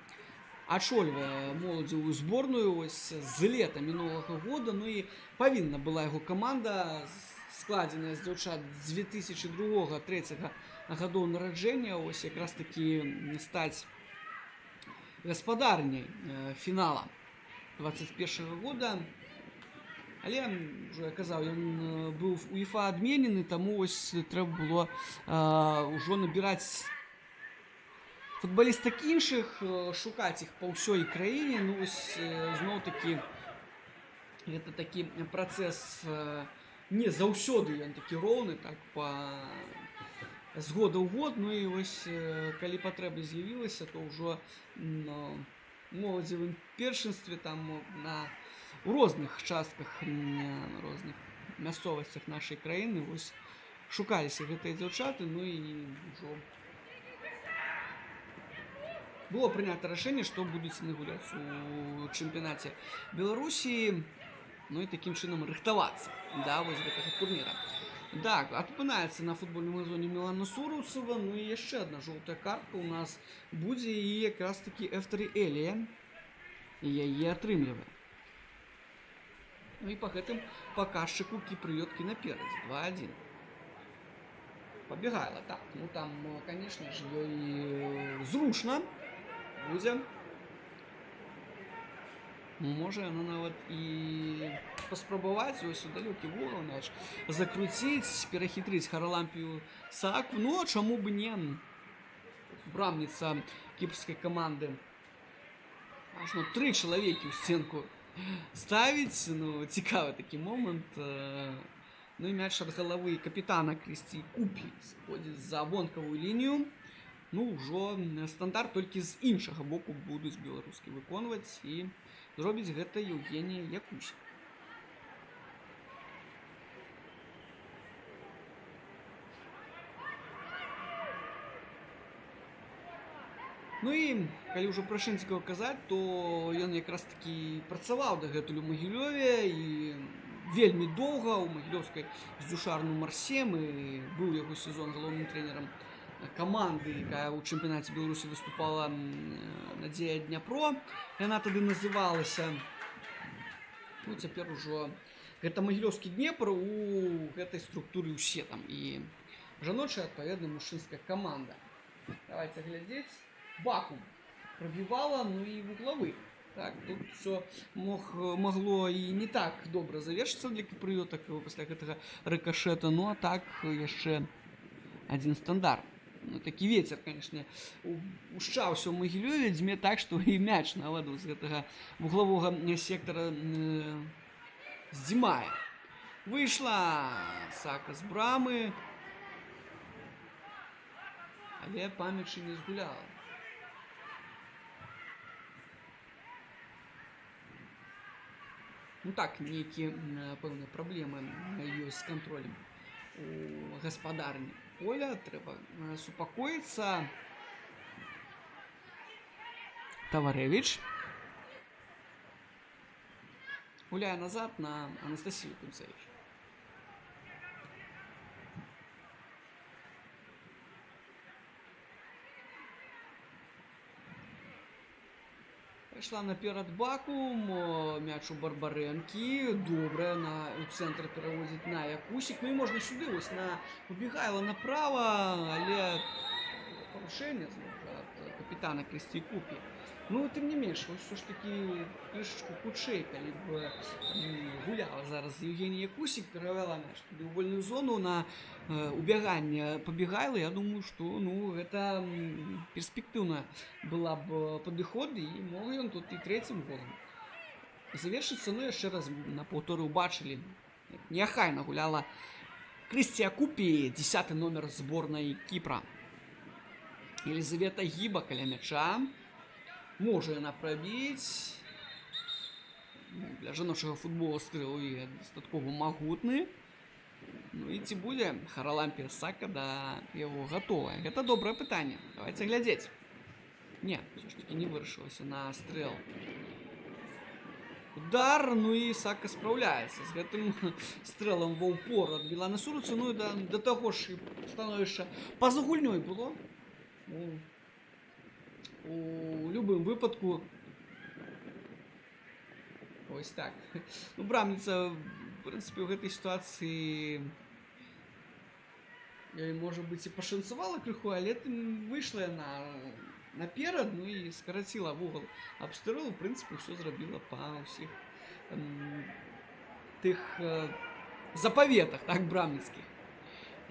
ачольвае моладзевую зборную ось з лета мінулага года, ну і павінна была яго каманда, складзеная з дзяўчат 2002-2003 гадоў нараджэння, ось якраз такі стаць гаспадарняй фінала 21 года. Але, ўжо я казаў, ён быў УЕФА адменены, таму ось трэба было ўжо набіраць футбалістак іншых, шукаць іх па ўсёй краіне. Ну вось зноў-такі гэта такі працэс не заўсёды ён такі роўны, так па з года ў год. Ну і вось калі патрэба з'явілася, то ўжо моладзевым першынстве там на у розных частках, на розных мясцовасцях нашай краіны вось шукаліся гэтыя дзяўчаты, ну і ўжо было прынята рашэнне, што будуць яны гуляць у чэмпіянаце Беларусі, ну і такім чынам рыхтавацца да вось гэтага турніра. Так, адпынаецца на футбольным газоне Мілана Суруцева, ну і яшчэ адна жоўтая картка у нас будзе, і якраз такі Эфтары Элія яе атрымлівае. Ну і па гэтым паказчыку кіпрыёткі наперадзе 2-1. Пабегала, так. Ну там, конечно ж, ёй зручна будзе. Можа яна нават і паспрабаваць ось у далёкі вугал мяч закруціць, перахітрыць Харалампію Сааку. Ну, а чаму б не? Брамніца кіпрскай каманды. Аж ну, тры чалавекі ў сценку ставіць. Ну, цікавы такі момант. Ну і мяч ад галавы капітана Крысці Купі сходзіць за вонкавую лінію. Ну, ўжо стандарт толькі з іншага боку будуць беларускі выконваць, і зробіць гэта Еўгенія Якусік. Ну і калі ўжо пра Шынцікава казаць, то ён якраз такі працаваў дагэтуль у Магілёве і вельмі доўга ў магілёўскай ЗДЮШАР нумар 7, і быў яго сезон галоўным трэнерам каманды, якая ў чэмпіянаце Беларусі выступала, Надзея Дняпро, яна тады называлася. Ну, цяпер ужо гэта магілёўскі Днепр, у гэтай структуры ўсе там і жаночая, адпаведна, мужчынская каманда. Давайте глядзець. Бакум пробівала, ну і вуглавы. Так, тут всё магло і не так добра завершыцца для кіпрыётак пасля гэтага рыкашэта, ну а так яшчэ адзін стандарт. Ну, такі ветер, конечно, ушчаўся ў Магілёве, дзьме так, што і мяч нават з гэтага вуглавога сектара здзімае. Выйшла Сака з брамы, але памячы не згуляла. Ну так, нейкія пэўныя праблемы ёсць з кантролем у гаспадарні поля, трэба супакоіцца. Таварэвіч гуляе назад на Анастасію Кунцевіч. Пайшла наперад Бакум, мяч у Барбарэнкі, добра, на у цэнтр пераводзіць на Якусік. Ну і можна сюды, вось на Побегайла направа, але парушэнне зноў жа ад капітана Крысці Купі. Ну, тым не менш, вось усё ж такі крышачку хутчэй, калі б гуляла зараз Еўгенія Якусік, перавяла мяч туды ў вольную зону на убяганне Пабегайла, я думаю, што, ну, гэта перспектыўна была б падыход, і мог ён тут і трэцім голам завершыцца. Ну, яшчэ раз на паўторы ўбачылі, як неахайна гуляла Крысція Купі, 10 номер зборнай Кіпра. Елізавета Гіба каля мяча. Можа яна прабіць. Для жаночага футбола стрэл і дастаткова магутны. Ну і ці будзе Харалампія Сака да яго гатовая? Гэта добрае пытанне. Давайте глядзець. Не, ўсё ж такі не вырашылася на стрэл. Удар, ну і Сака спраўляецца з гэтым стрэлам ва ўпор ад Міланы Суруцы. Ну і да таго ж і становішча па-за гульнёй было. У любым выпадку. Ось так. Ну, брамніца, в прынцыпе, у гэтай сітуацыі ёй, можа быць, і пашанцавала крыху, але тым выйшла яна наперад, ну і скараціла вугал абстрэлу, в прынцыпе, ўсё зрабіла па ўсіх тых запаветах, так, брамніцкіх,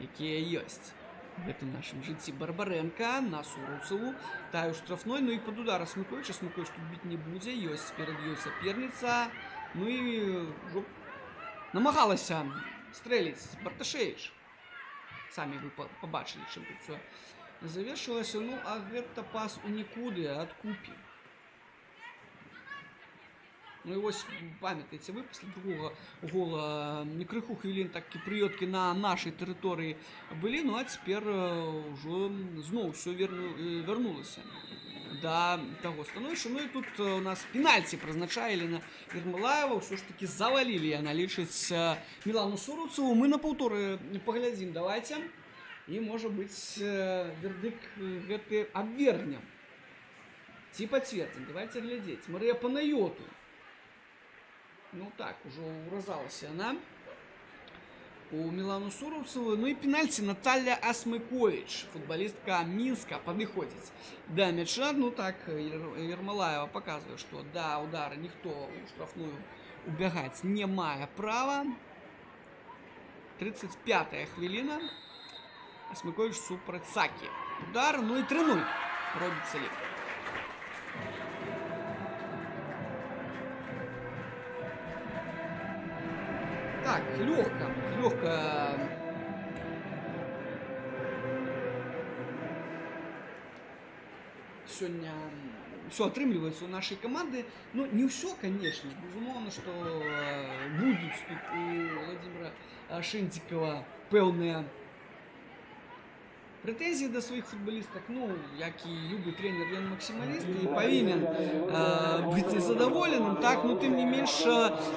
якія ёсць в гэтым нашым жыцці. Барбарэнка на Суруцаву, тая ў штрафной, ну і пад удар Смыковіча. Смыковіч тут біць не будзе, ёсць перад ёй саперніца, ну і ўжо намагалася стрэліць Барташевіч. Самі вы пабачылі, чым тут всё завершылася. Ну, а гэта пас у нікуды ад Купі. Ну і вось, памятаеце вы, пасля другога гола крыху хвілін так кіпрыёткі на нашай тэрыторыі былі, ну а цяпер ўжо зноў усё вярнулася да таго становішча. Ну і тут у нас пенальці прызначае Елена Ермалаева, ўсё ж такі завалілі яна лічыць Мілану Суруцаву. Мы на паўторы паглядзім, давайте. І, можа быць, вердыкт гэты абвергнем. Ці пацвердзім, давайте глядзець. Марыя Панайоту. Ну так, ужо ўразалася яна. у Мілану Суровцеву. Ну і пенальці. Наталля Асмыковіч, футбалістка Мінска, падыходзіць да мяча. Ну так, Ермалаева паказвае, што да удара ніхто ў штрафную убягаць не мае права. 35 хвіліна. Асмыковіч супраць Сакі. Удар, ну і 3-0 робіцца лік. Так, лёгка, лёгка сёння ўсё атрымліваецца у нашай каманды. Ну, не ўсё, конечно, безумоўна, што будуць тут у Владимира Шэнцікава пэўныя прэтэнзіі да сваіх футбалістак. Ну, як і любы трэнер, ён максімаліст і павінен быць незадаволеным, так, ну, тым не менш,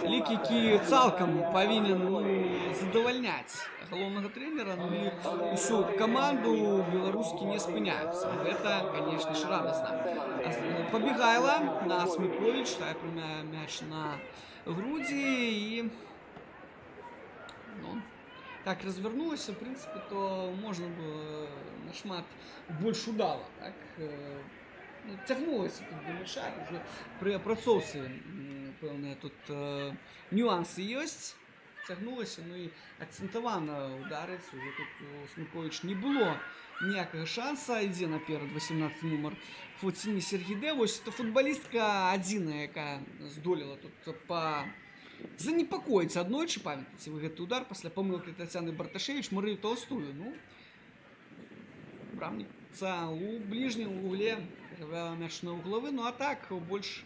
лік, які цалкам павінен, ну, задавальняць галоўнага трэнера, ну і усю каманду, беларускі не спыняюцца. Гэта, конечно ж, радасна. Пабегайла на Асмыковіч, тая прымае мяч на грудзі і, ну, так развернулася, в принципе, то можна было нашмат больш удала, так? Ну, цягнулася тут да мяча, уже пры апрацоўцы, пэўныя тут нюансы ёсць. Цягнулася, ну і акцэнтавана ударыць уже тут у Смыковіч не было ніякага шанса. Ідзе наперад 18 нумар Фоціні Сергіде. Вось это футбалістка адзіная, якая здолела тут занепакоіць аднойчы, памятаеце вы гэты удар пасля памылкі Тацяны Барташевіч Марыю Толстую. Ну, брамніца у бліжнім вугле перавяла мяч на углавы, ну а так больш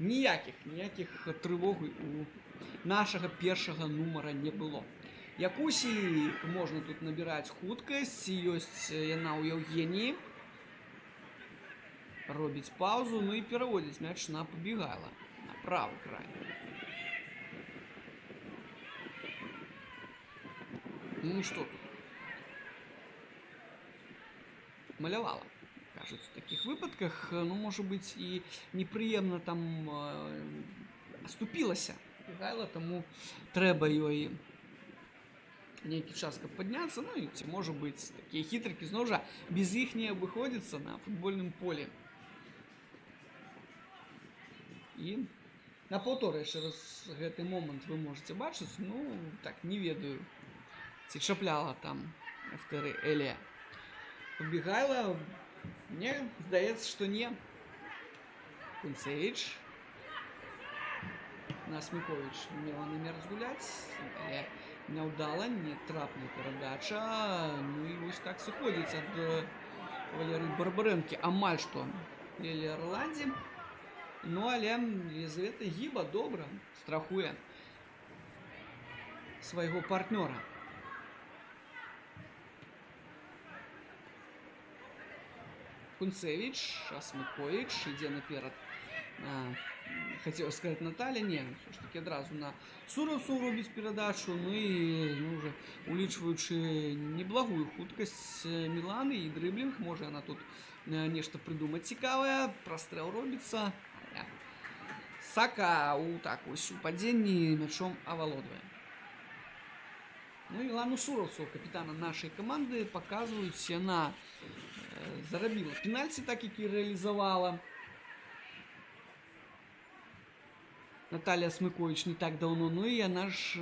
ніякіх трывог у нашага першага нумара не было. Якусі можна тут набіраць хуткасць, ёсць яна ў Яўгеніі. Робіць паузу, ну і пераводзіць мяч на Пабегайла, на правы край. Ну і што тут? Малявала, кажуць, у такіх выпадках, ну, можа быць, і непрыемна там оступілася Пабегайла, таму трэба ёй нейкі час, каб падняцца, ну і ці, можа быць, такія хітрыкі, зноў жа, без іх не абыходзіцца на футбольным полі. І на паўторы яшчэ раз гэты момант вы можаце бачыць, ну, так, не ведаю, ці чапляла там Эфтэры Элія Пабегайла, мне здаецца, што не. Кунцевіч. На Смыковіч мела намер згуляць, але няўдала, нетрапная перадача. Ну і вось так сыходзіць ад Валеры Барбарэнкі амаль што Лелія Роландзі. Ну, але Елизавета Гіба добра страхуе свайго партнёра. Кунцевіч, Асмыковіч ідзе наперад. Хацела сказаць Наталля, не, ўсё ж такі адразу на Суровцу робіць перадачу, ну і, ну, уже улічваючы неблагую хуткасць Міланы і дрыблінг, можа яна тут нешта прыдумаць цікавае, прастрэл робіцца. Сака у так вось у падзенні мячом авалодвае. Ну і Лану Суровцу, капітана нашай каманды, паказваюць, яна зарабіла пенальці, так які рэалізавала Наталья Смыкович не так давно, ну і яна ж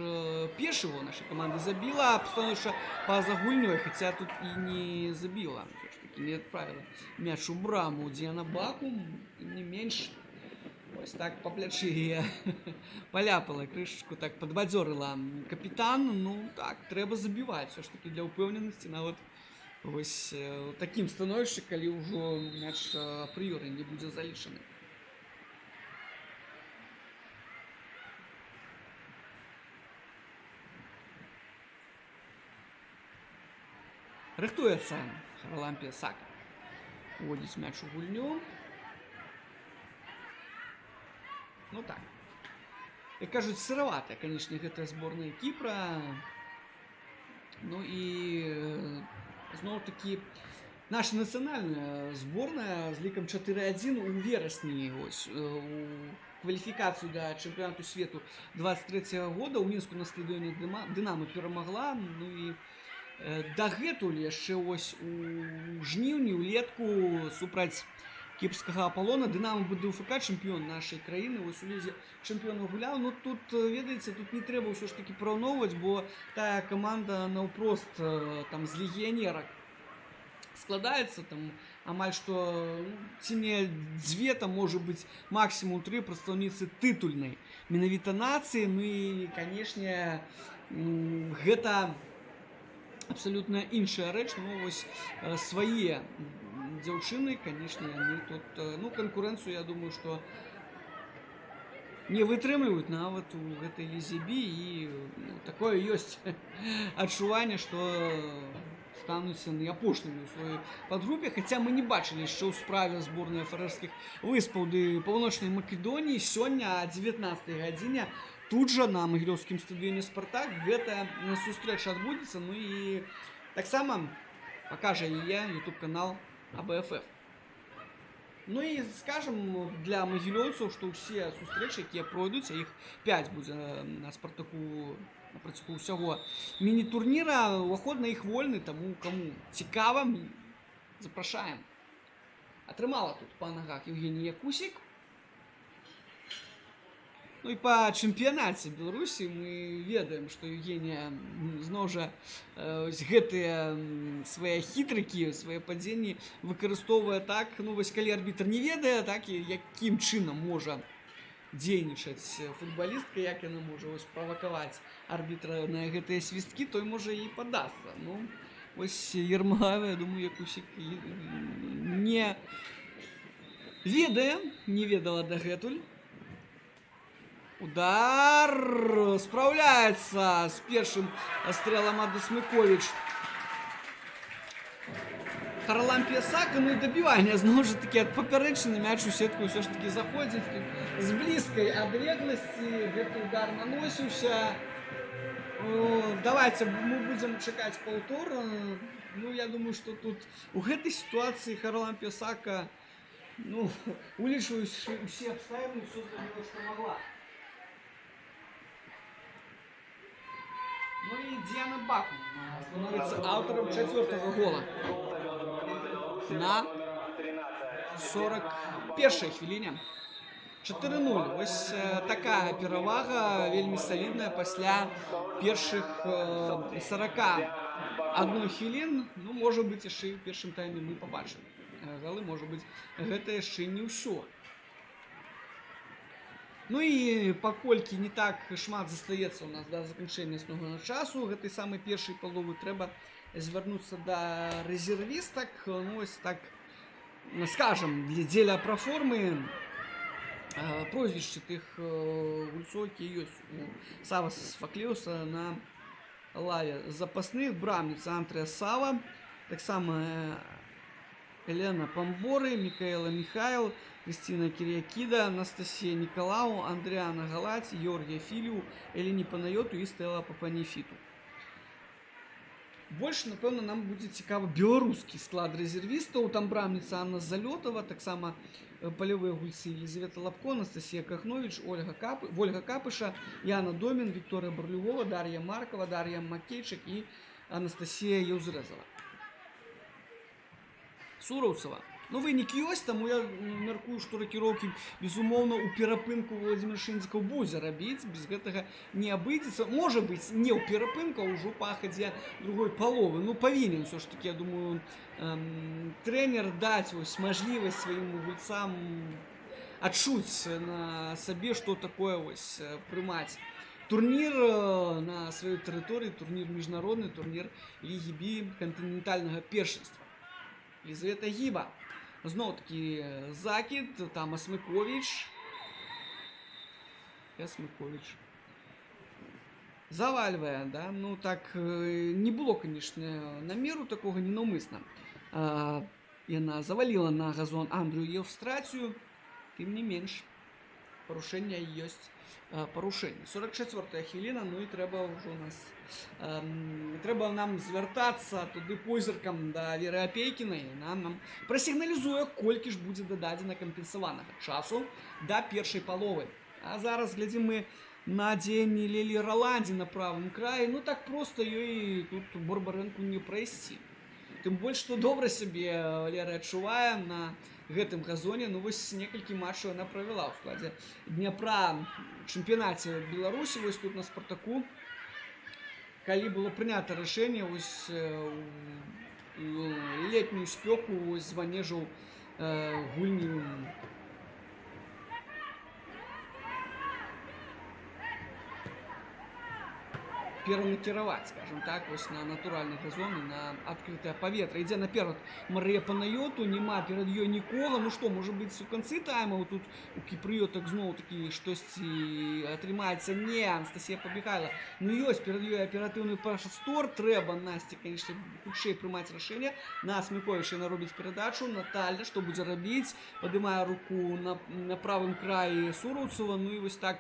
першы гол нашай каманды забіла, становішча па-за гульнёй, хаця тут і не забіла, всё ж таки не адправіла мяч у браму Діана Бакум, тым не менш, ось так па плячы яе паляпала, крышачку так падбадзёрыла капітан, ну так, трэба забіваць, всё ж таки для ўпэўненасці, нават вось у такім становішчы, калі ўжо мяч апрыёры не будзе залічаны. Рыхтуецца Харалампія Сака. Уводзіць мяч у гульню. Ну так. Як кажуць, сыраватая, канешне, гэтая зборная Кіпра. Ну і зноў-такі наша нацыянальная зборная з лікам 4-1 у верасні, ось, у кваліфікацыю да чэмпіянату свету 23 года. У Мінску на стадыёне Дынама перамагла. Ну і дагэтуль яшчэ вось у жніўні, улетку, супраць кіпрскага Апалона Дынама БДУФК, чэмпіён нашай краіны, вось у Лізе чэмпіёнаў гуляў. Ну, тут, ведаеце, тут не трэба ўсё ж такі параўноўваць, бо тая каманда наўпрост там з легіянерак складаецца, там амаль што, ну, ці не дзве там, можа быць, максімум тры прадстаўніцы тытульнай менавіта нацыі. Ну і, канешне, гэта абсалютна іншая рэч. Ну вось свае дзяўчыны, канешне, яны тут ну, канкурэнцыю, я думаю, што не вытрымліваюць нават у гэтай Лізе Бі, і, ну, такое ёсць адчуванне, што стануць яны апошнімі ў сваёй падгрупе, хаця мы не бачылі яшчэ ў справе зборнай Фарерскіх выспаў ды Паўночнай Македоніі. Сёння а 19 гадзіне тут жа, на магілёўскім стадыёне «Спартак», гэтая сустрэча адбудзецца. Ну і таксама пакажа яе YouTube канал АБФФ. Ну і скажем для магілёўцаў, што ўсе сустрэчы, якія пройдуць, а іх 5 будзе на «Спартаку» на працягу ўсяго міні-турніра, уваход на іх вольны, таму каму цікава, запрашаем. Атрымала тут па нагах Евгенія Якусік. Ну і па чэмпіянаце Беларусі мы ведаем, што Евгенія зноў жа ось гэтыя свае хітрыкі, свае падзенні выкарыстоўвае так, ну вось калі арбітр не ведае, так, і якім чынам можа дзейнічаць футбалістка, як яна можа вось правакаваць арбітра на гэтыя свісткі, той можа і падасца. Ну вось Ермалаева, я думаю, Якусік не ведае, не ведала дагэтуль. Удар, спраўляецца з першым стрэлам Ада Смыкович. Харалампія Сака, ну і дабіванне зноў жа такі ад папярэчыны, мяч у сетку ўсё ж такі заходзіць. Тут з блізкай адлегласці гэты удар наносіўся. О, давайте мы будзем чакаць паўтор. Ну, я думаю, што тут у гэтай сітуацыі Харалампія Сака, ну, улічваючы ўсе абставіны, ўсё зрабіла, што магла. Ну і Діана Бакун становіцца аўтарам чацвёртага гола на 41 хвіліне. 4-0. Вось такая перавага вельмі салідная пасля першых 41 хвілін. Ну, можа быць, яшчэ і ў першым тайме мы пабачым галы, можа быць, гэта яшчэ не ўсё. Ну і паколькі не так шмат застаецца ў нас да заканчэння асноўнага часу гэтай самай першай паловы, трэба звярнуцца да рэзервістак. Ну ось так скажем, для дзеля праформы прозвішчы тых гульцоў, якія ёсць у Саваса Сфаклеуса на лаве запасных: брамніца Антрэа Сава, таксама Елена Памборы, Мікаэла Михайл, Крысціна Кірыякіда, Анастасія Нікалау, Андрыяна Галаць, Георгія Філію, Элені Панайоту і Стэла Папаніфіту. Больш, напэўна, нам будзе цікава беларускі склад рэзервістаў. Там брамніца Анна Залётава, таксама палявыя гульцы Елизавета Лапко, Анастасія Кахнович, Ольга Капыша, Яна Домін, Вікторыя Барлюгова, Дар'я Маркова, Дар'я Макейчык і Анастасія Еўзрэзава. Сураўцева. Ну, вынік ёсць, таму я мяркую, што ракіроўкі, безумоўна, у перапынку Владимир Шындзікаў будзе рабіць, без гэтага не абыдзецца. Можа быць, не ў перапынку, а ўжо па хадзе другой паловы. Ну, павінен ўсё ж такі, я думаю, трэнер даць вось мажлівасць сваім гульцам адчуць на сабе, што такое вось прымаць турнір на сваёй тэрыторыі, турнір міжнародны, турнір Лігі Бі кантынентальнага першынства. Елизавета Гіба. Зноў-такі закід, там Асмыкович. Асмыкович завальвае, да? Ну так, не было, конечно, намеру такога, ненаўмысна. Яна заваліла на газон Андрю Еўстрацію, тым не менш. Парушэнне ёсць парушэнне. 44-я хвіліна, ну і трэба ўжо нас трэба нам звяртацца туды позіркам да Веры Апейкінай. Яна нам прасігналізуе, колькі ж будзе дададзена кампенсаванага часу да першай паловы. А зараз глядзім мы на дзеянні Лелі Раландзі на правым краі. Ну так проста ёй тут Барбарэнку не прайсці. Тым больш, што добра сябе Лера адчувае на гэтым газоне. Ну вось некалькі матчаў яна правяла ў складзе Дняпра чэмпіянаце Беларусі, вось тут на Спартаку. Калі было прынята рашэнне вось у летнюю спёку вось з манежаў гульню перанакіраваць, скажем так, вось на натуральны газон і на адкрытае паветра. Ідзе наперад Марыя Панайоту, няма перад ёй нікога. Ну што, можа быць, у канцы тайма тут у кіпрыётак зноў такі штосьці атрымаецца. Не, Анастасія Пабегайла. Ну ёсць перад ёй аператыўны прастор, трэба Насце, конечно, хутчэй прымаць рашэнне. На Смыковіч яна робіць перадачу. Наталья, што будзе рабіць? Падымае руку на правым краі Суроўцева. Ну і вось так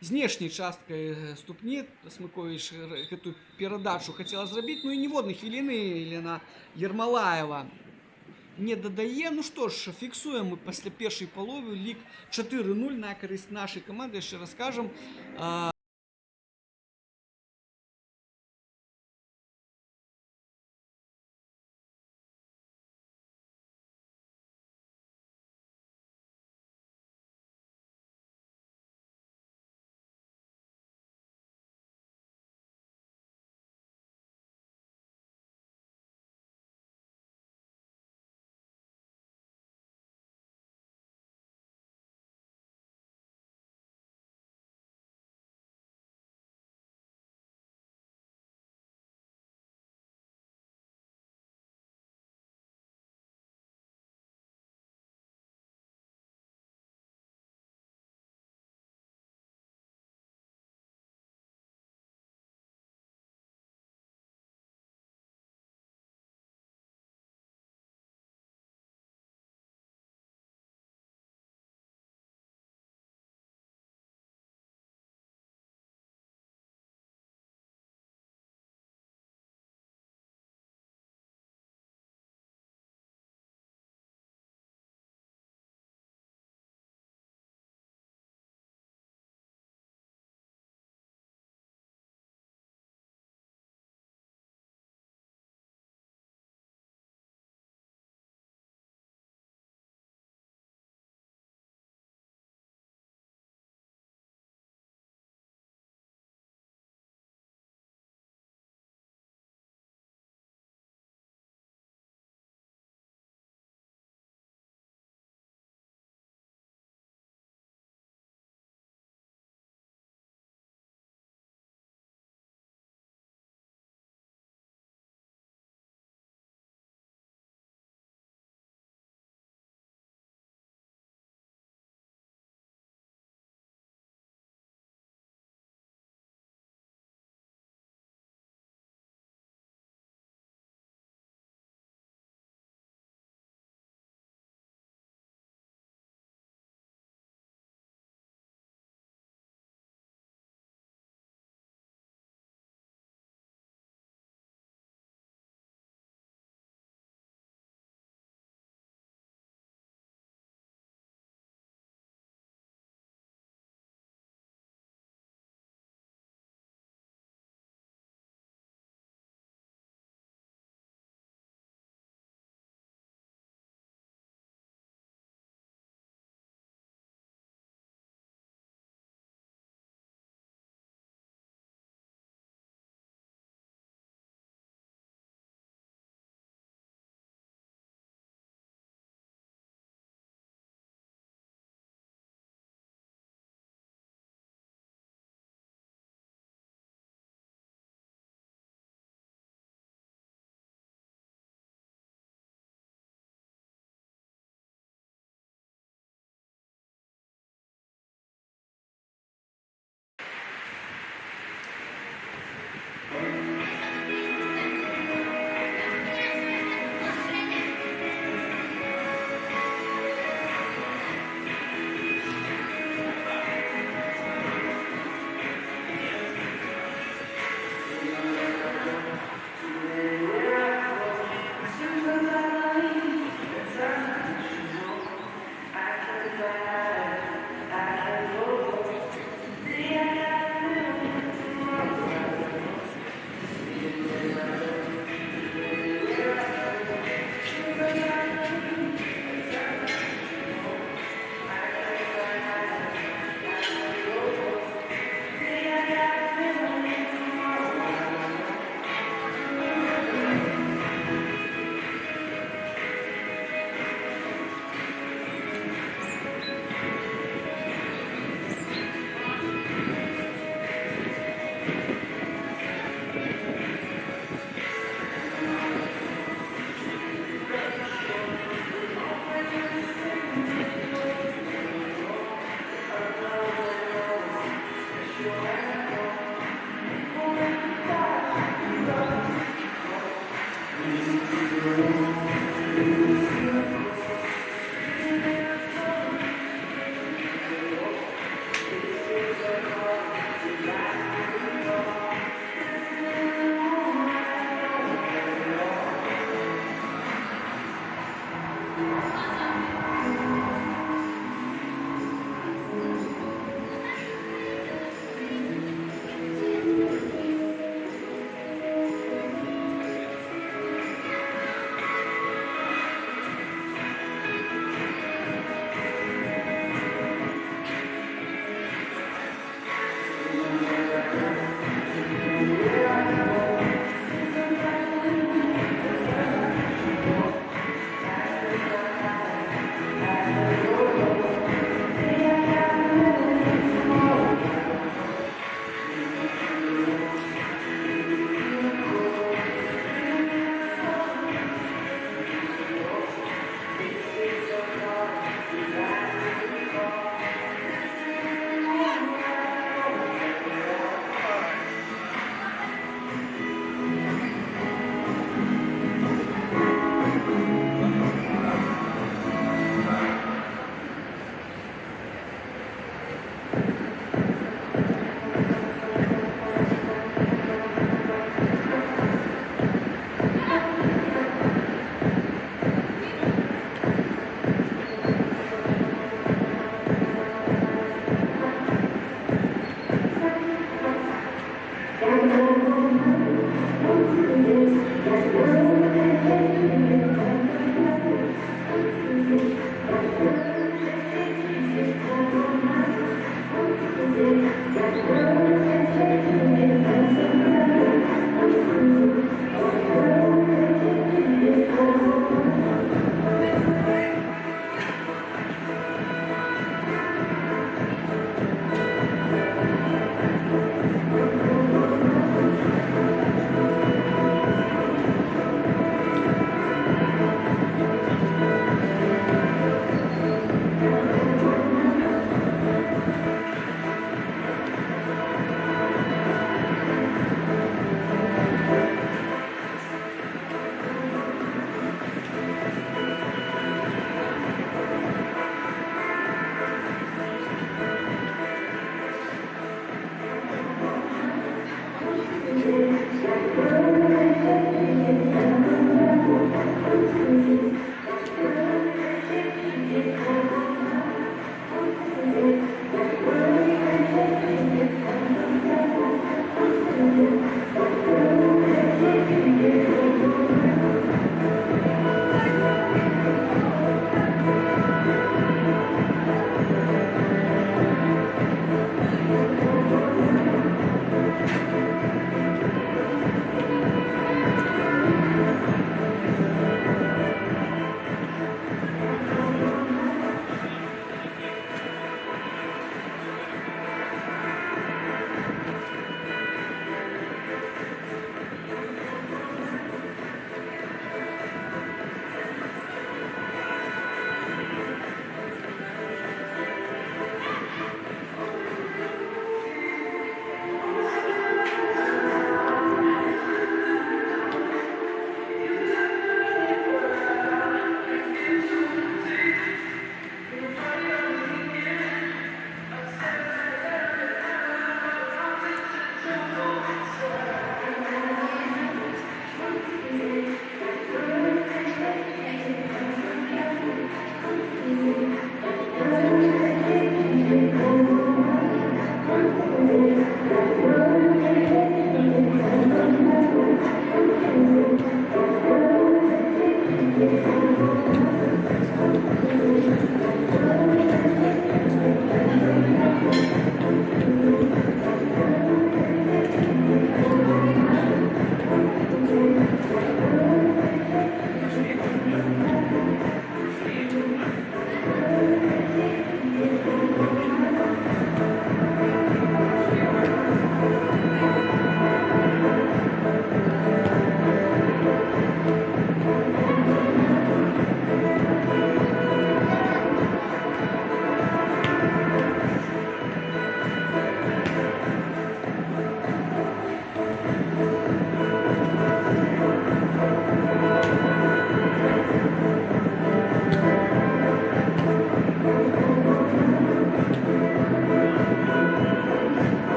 знешняй часткай ступні Смыковіч гэтую перадачу хацела зрабіць. Ну і ніводнай хвіліны Елена Ермалаева не дадае. Ну што ж, фіксуем мы пасля першай паловы лік 4-0 на карысць нашай каманды. Яшчэ раз скажам,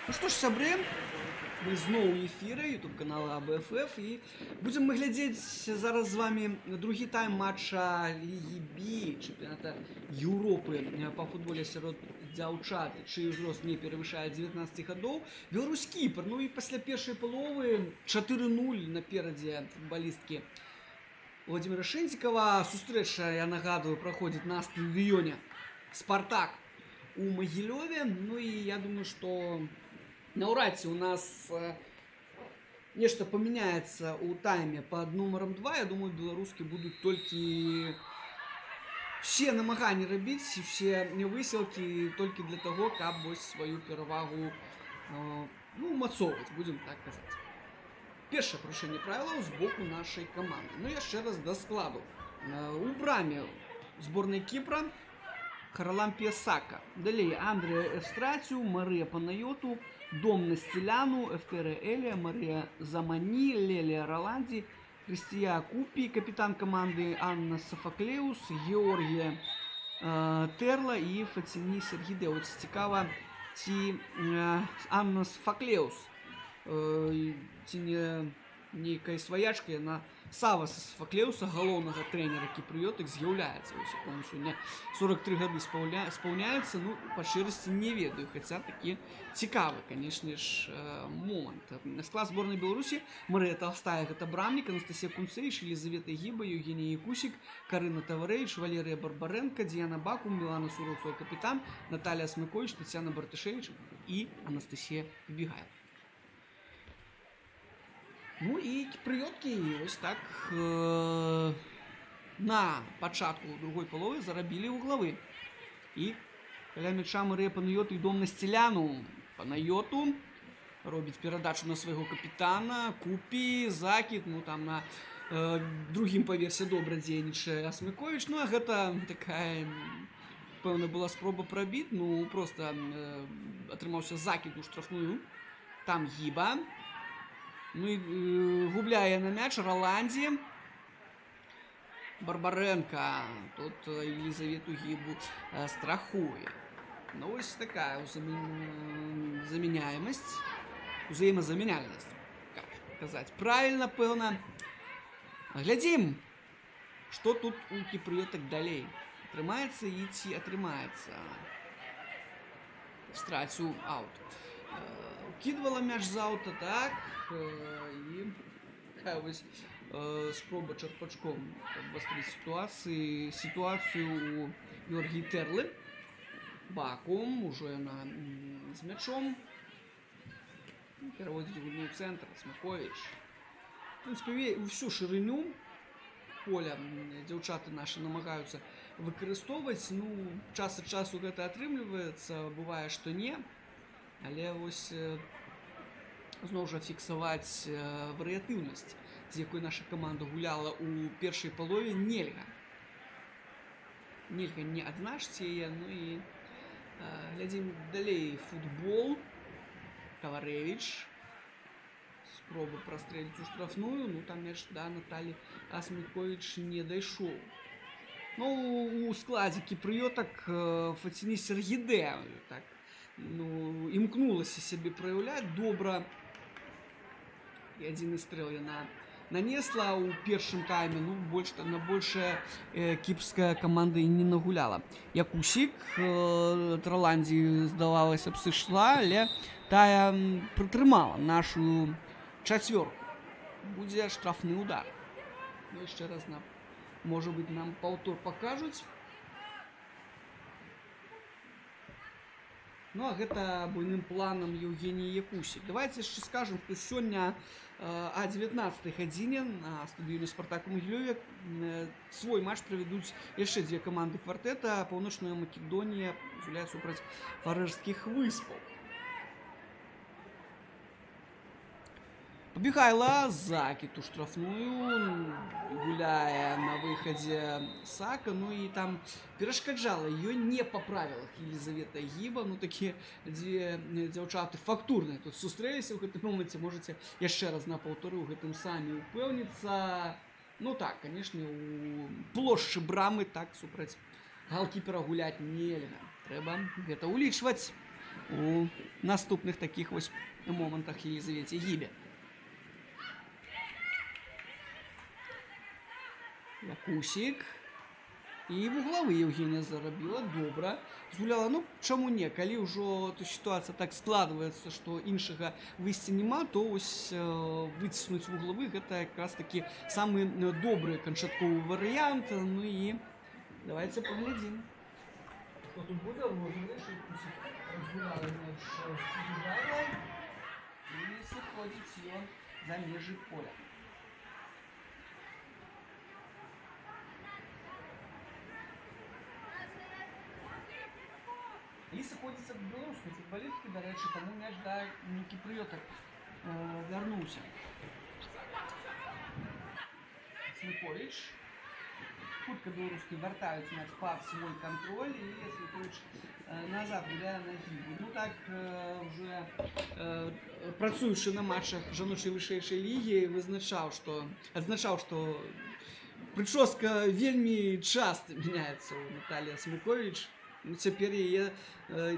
Ну што ж, сябры, мы зноў у эфіры YouTube канала АБФФ, і будзем мы глядзець зараз з вами другі тайм матча Лігі Б чэмпіяната Еўропы па футболе сярод дзяўчат, чый узрост не перавышае 19 гадоў. Беларусь — Кіпр. Ну і пасля першай паловы 4-0 наперадзе футбалісткі Уладзіміра Шэнцікава. Сустрэча, я нагадываю, праходзіць на стадыёне «Спартак» у Магілёве. Ну і я думаю, што наўрад ці у нас нешта памяняецца ў тайме пад нумарам 2. Я думаю, беларускі будуць толькі все намаганні рабіць, все высілкі толькі для таго, каб вось сваю перавагу ну, умацоўваць, будзем так казаць. Першае парушэнне правілаў з боку нашай каманды. Ну, яшчэ раз да складу. У браме зборнай Кіпра Харалампія Сака. Далей Андрэа Эвстрацію, Марыя Панайоту, Домна Сціляну, Эфтера Элія, Марыя Замані, Лелія Раландзі, Хрысція Купі, капітан каманды Анна Сафаклеус, Георгія Терла і Фаціні Сергіде. От цікава, ці Анна Сафаклеус, ці не нейкая сваячка яна Саваса Сафаклеуса, галоўнага трэнера кіпрыётак, з'яўляецца, вось якому сёння 43 гады спаўняюцца. Ну, па шчырасці, не ведаю, хаця такі цікавы, канешне ж, момант. Склад зборнай Беларусі: Марыя Толстая, гэта брамнік, Анастасія Кунцевіч, Елізавета Гіба, Еўгенія Якусік, Карына Таварэвіч, Валерыя Барбарэнка, Діяна Бакум, Мілана Суровцова, капітан, Наталля Асмыковіч, Таццяна Барташэвіч і Анастасія Пабегайла. Ну і кіпрыёткі вось так на пачатку другой паловы зарабілі вуглавы. І каля мяча Марыя Панайоту і Домна Сціляну. Панайоту робіць перадачу на свайго капітана, Купі, закід, ну там на другім паверсе добра дзейнічае Асмыковіч. Ну а гэта такая, пэўна, была спроба прабіць, ну просто атрымаўся закід у штрафную. Там Гіба. Ну і губляе на мяч Раландзі. Барбарэнка тут Елізавету Гібу страхуе. Ну вось такая замяняемасць, узаемазамяняльнасць, казаць правильно, пэўна. Глядзім, што тут у кіпрыётак далей атрымаецца і ці атрымаецца. Страцю аут. Укідвала мяч з аута, так, і такая вось спроба чарпачком абвастрыць сітуацыю у Георгіі Тэрлы. Бакум, ужо яна з мячом. Пераводзіць гульню ў цэнтр, Смаковіч. В прынцыпе, ўсю шырыню поля дзяўчаты нашы намагаюцца выкарыстоўваць. Ну, час ад часу гэта атрымліваецца, бывае, што не. Але вось зноў жа фіксаваць варыятыўнасць, з якой наша каманда гуляла ў першай палове, нельга. Нельга не адзначыць яе, ну і глядзім далей футбол. Таварэвіч. Спроба прастрэліць у штрафную, ну там мяч да Наталі Асмыковіч не дайшоў. Ну, у складзе кіпрыётак Фаціні Сергіде, так, ну, імкнулася сябе праяўляць добра. І адзіны стрэл яна нанесла ў першым тайме, ну, больш, на большае кіпрская каманда і не нагуляла. Якусік, Траландзі, здавалася б, сышла, але тая прытрымала нашу чацвёрку. Будзе штрафны удар. Ну, яшчэ раз нам, можа быць, нам паўтор пакажуць. Ну, а гэта буйным планам Еўгеній Якусік. Давайте яшчэ скажем, што сёння а 19 гадзіне на стадыёне «Спартак» у Магілёве свой матч правядуць яшчэ дзве каманды квартэта. Паўночная Македонія згуляе супраць Фарерскіх выспаў. Пабегайла, закід у штрафную, гуляе на выхадзе Сака, ну і там перашкаджала ёй не па правілах Елізавета Гіба, ну такія дзве дзяўчаты фактурныя тут сустрэліся ў гэтым моманце, можаце яшчэ раз на паўторы ў гэтым самі упэўніцца. Ну так, канешне, у плошчы брамы так супраць галкіпера гуляць нельга, трэба гэта ўлічваць. у наступных такіх вось момантах Елізавеце Гібе. Якусік. І вуглавы Евгения зарабіла, добра згуляла. Ну, чаму не, калі ўжо то сітуацыя так складваецца, што іншага выйсця няма, то вось выціснуць вуглавы — гэта якраз такі самы добры канчатковы варыянт. Ну і давайте паглядзім. Што тут будзе? Розыгрыш, Якусік разгуляла мяч Гайла і сыходзіць ён за межы поля. І сыходзіць ад беларускай футбалісткі, дарэчы, таму мяч да кіпрыётак вярнуўся. Смыкович. Хутка беларускі вяртаюць мяч пад свой кантроль, і Смыкович назад гуляе на Гібу. Ну так, уже працуючы на матчах жаночай вышэйшай лігі, адзначаў, што прычоска вельмі часта мяняецца ў Наталіі Смыкович. Ну, цяпер яе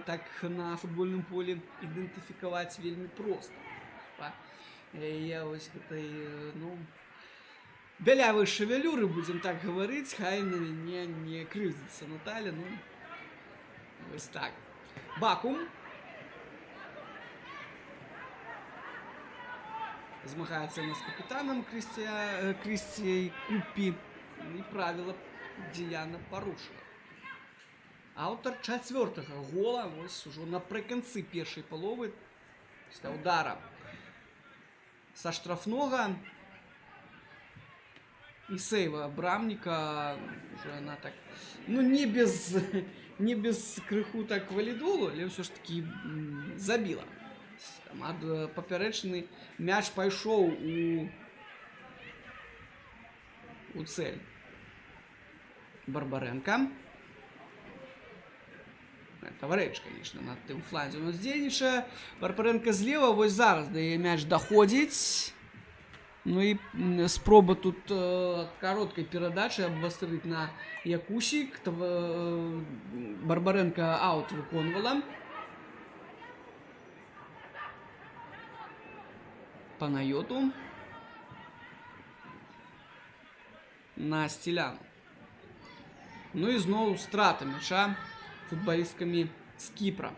так на футбольным полі ідэнтыфікаваць вельмі проста. Яе вось гэтай, ну, бялявай шавялюры, будзем так гаварыць, хай на мяне не крыўдзіцца Наталя, ну, вось так. Бакум. Змагаецца яна з капітанам Крысціяй Купі. І правіла Діяна парушыла. Аўтар чацвёртага гола вось ужо напрыканцы першай паловы пасля удара са штрафнога і сейва брамніка, уже она так, ну, не без крыху так валідолу, але ўсё ж такі забіла. Там ад папярэчны мяч пайшоў у цель. Барбаренко. Таварэвіч, конечно, на тым фланзе у нас дзейнічае. Барбаренко злева, вось зараз да яе мяч даходзіць. Ну і спроба тут кароткай перадачы абвастрыць на Якусік. Барбаренко аут выконвала. Панайоту. На Сціляну. Ну і зноў страта мяча футбалісткамі з Кіпра.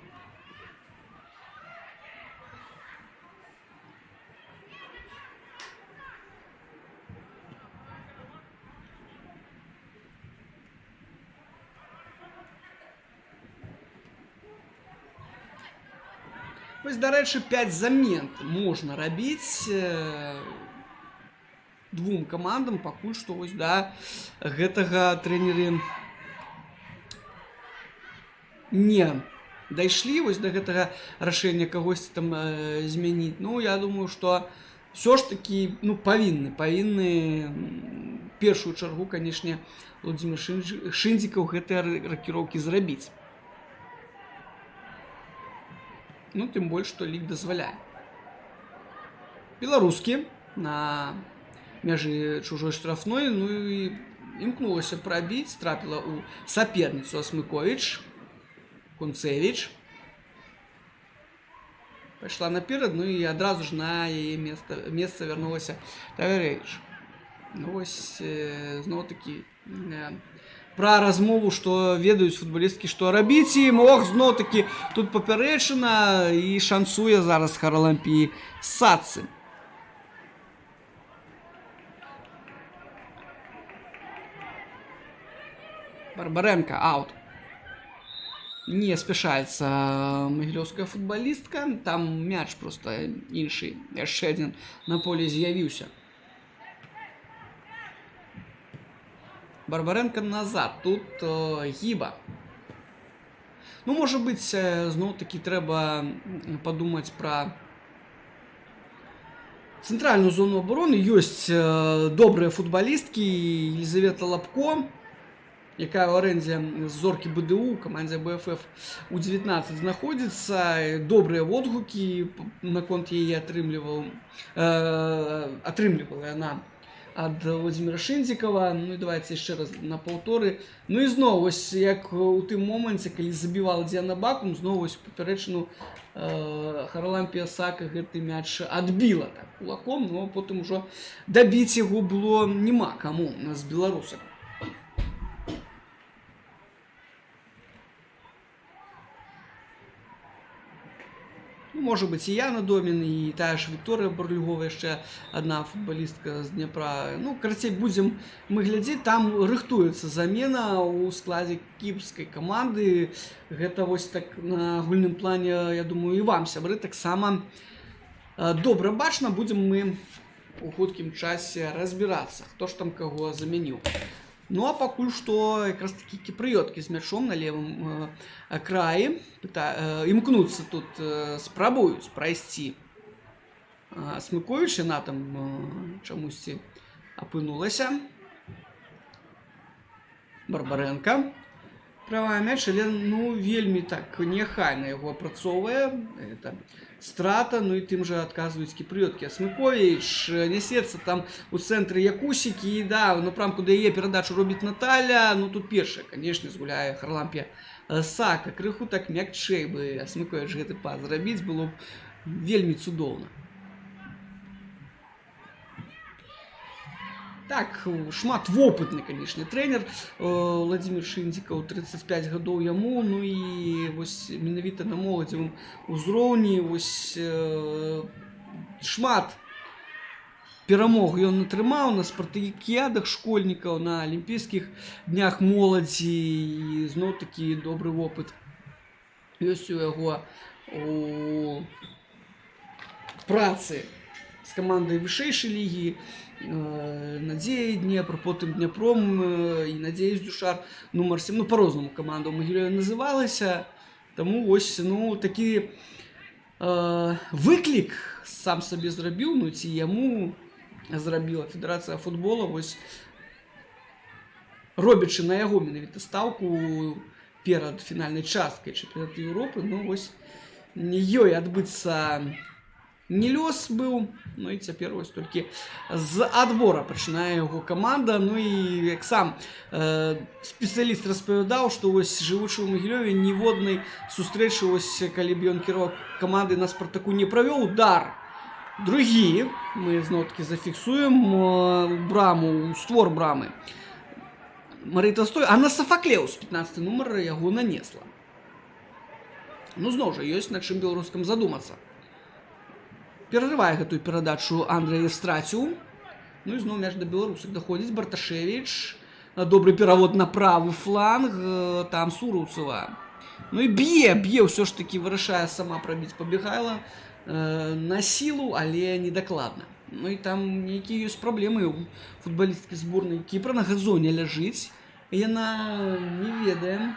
Вось, дарэчы, 5 замен можна рабіць двум камандам, пакуль што вось да гэтага трэнеры не дайшлі, вось да гэтага рашэння кагосьці там змяніць. Ну, я думаю, што ўсё ж такі, ну, павінны першую чаргу, канешне, Владимир Шындзікаў гэтыя ракіроўкі зрабіць. Ну, тым больш, што лік дазваляе. Беларускі на мяжы чужой штрафной, ну і імкнулася прабіць, трапіла ў саперніцу Асмыковіч. Кунцевіч пайшла наперад, ну і адразу ж на яе месца вярнулася Таварэвіч. Ну вось, зноў-такі пра размову, што ведаюць футбалісткі, што рабіць ім. Ох, зноў-такі тут папярэчына, і шанцуе зараз Харалампіі Сацы. Барбаренко, аут. Не спяшаецца магілёўская футбалістка, там мяч проста іншы, яшчэ адзін на поле з'явіўся. Барбаренко назад, тут Гіба. Ну, можа быць, зноў-такі трэба падумаць пра цэнтральную зону абароны. Ёсць добрыя футбалісткі, Елизавета Лапко, якая ў арэндзе з Зоркі БДУ, камандзе БФФ у 19 знаходзіцца. Добрыя водгукі наконт яе атрымлівала яна Ад Владимира Шындзікава. Ну і давайте яшчэ раз на паўторы. Ну і зноў вось як у тым моманце, калі забівала Діана Бакум, зноў вось папярэчыну Харалампія Сака гэты мяч адбіла так кулаком, но потым ужо дабіць яго было няма каму з беларусак. Ну, можа быць, і Яна Домін, і тая ж Вікторыя Барлюгова, яшчэ адна футбалістка з Дняпра. Ну, карацей, будзем мы глядзець, там рыхтуецца замена ў складзе кіпрскай каманды. Гэта вось так на агульным плане, я думаю, і вам, сябры, таксама добра бачна. Будзем мы у хуткім часе разбірацца, хто ж там каго замяніў. Ну а пакуль што якраз такі кіпрыёткі з мячом на левым краі імкнуцца тут, спрабуюць прайсці. Смыковіч, яна там чамусьці апынулася. Барбаренко правая мяч, але ну вельмі так неахайна яго апрацоўвае. Это страта, ну і тым жа адказваюць кіпрыёткі. Асмыковіч нясецца там у цэнтры Якусікі, і да, у напрамку да яе перадачу робіць Наталя. Ну тут першая, канешне, згуляе Харлампія Сака. Крыху так мякчэй бы Асмыковіч гэты пас зрабіць, было б вельмі цудоўна. Так, шмат вопытны, канешне, трэнер Владимир Шындзікаў, 35 гадоў яму, ну і вось менавіта на моладзевым узроўні вось шмат перамог ён атрымаў на спартакіядах школьнікаў, на алімпійскіх днях моладзі, і зноў-такі добры вопыт ёсць у яго у працы з камандай вышэйшай лігі, Надзеі Днепр, потым Дняпром і Надзея Дюшар нумар 7, ну по-рознаму каманда ў Магілёве называлася. Таму вось, ну, такі выклік сам сабе зрабіў, ну ці яму зрабіла Федэрацыя футбола, вось робячы на яго менавіта стаўку перад фінальнай часткай чэмпіянату Еўропы, ну вось не ёй адбыцца не лёс быў, ну і цяпер вось толькі з адбора пачынае яго каманда. Ну і як сам спецыяліст распавядаў, што вось жывучы ў Магілёве ніводнай сустрэчы, вось калі б ён кіраваў камандай на Спартаку, не правёў. Удар другі мы зноў-такі зафіксуем браму, у створ брамы Марыі Толстой, а на Сафаклеус 15 нумар яго нанесла. Ну зноў жа ёсць над чым беларускам задумацца. Перарывае гэтую перадачу Андрэй Евстратіў. Ну і зноў мяч да беларусак даходзіць. Барташевіч. Добры перавод на правы фланг. Там Суруцева. Ну і б'е, б'е, ўсё ж такі вырашае сама прабіць Пабегайла на сілу, але недакладна. Ну і там нейкія ёсць праблемы ў футбалісткі зборнай Кіпра, на газоне ляжыць. Яна, не ведаем,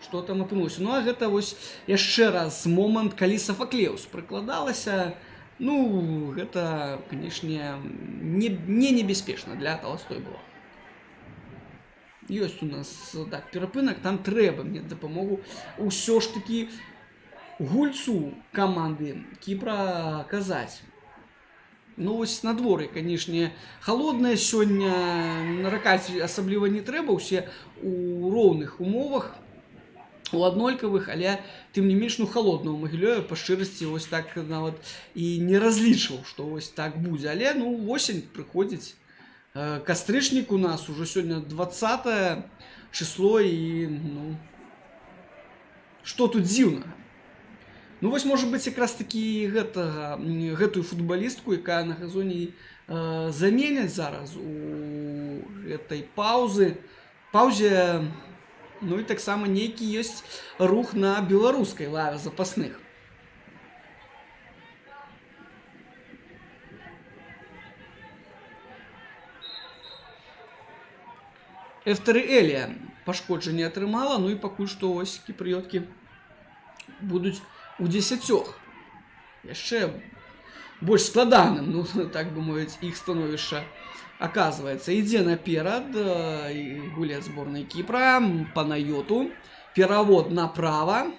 што там апынулася. Ну а гэта вось яшчэ раз момант, калі Сафаклеус прыкладалася. Ну, гэта, канешне, не небяспечна для Толстой было. Ёсць у нас так перапынак, там трэба мне дапамогу ўсё ж такі гульцу каманды Кіпра аказаць. Ну вось надвор'е, канешне, халоднае сёння, наракаць асабліва не трэба, усе у роўных умовах, у аднолькавых, але тым не менш, ну, халодна ў Магілёве, па шчырасці, вось так нават і не разлічваў, што вось так будзе. Але, ну, восень прыходзіць. Кастрычнік у нас ужо сёння 20 число, і, ну, што тут дзіўнага? Ну вось, можа быць, якраз такі гэтую футбалістку, якая на газоне, заменяць зараз у гэтай паўзе. Ну і таксама нейкі ёсць рух на беларускай лаве запасных. Эфтары Элія пашкоджанне атрымала, ну і пакуль што ось кіпрыёткі будуць у дзесяцёх. Яшчэ больш складаным, ну, так бы мовіць, іх становішча аказваецца. Ідзе наперад гулец зборнай Кіпра Панайоту. Перавод направа.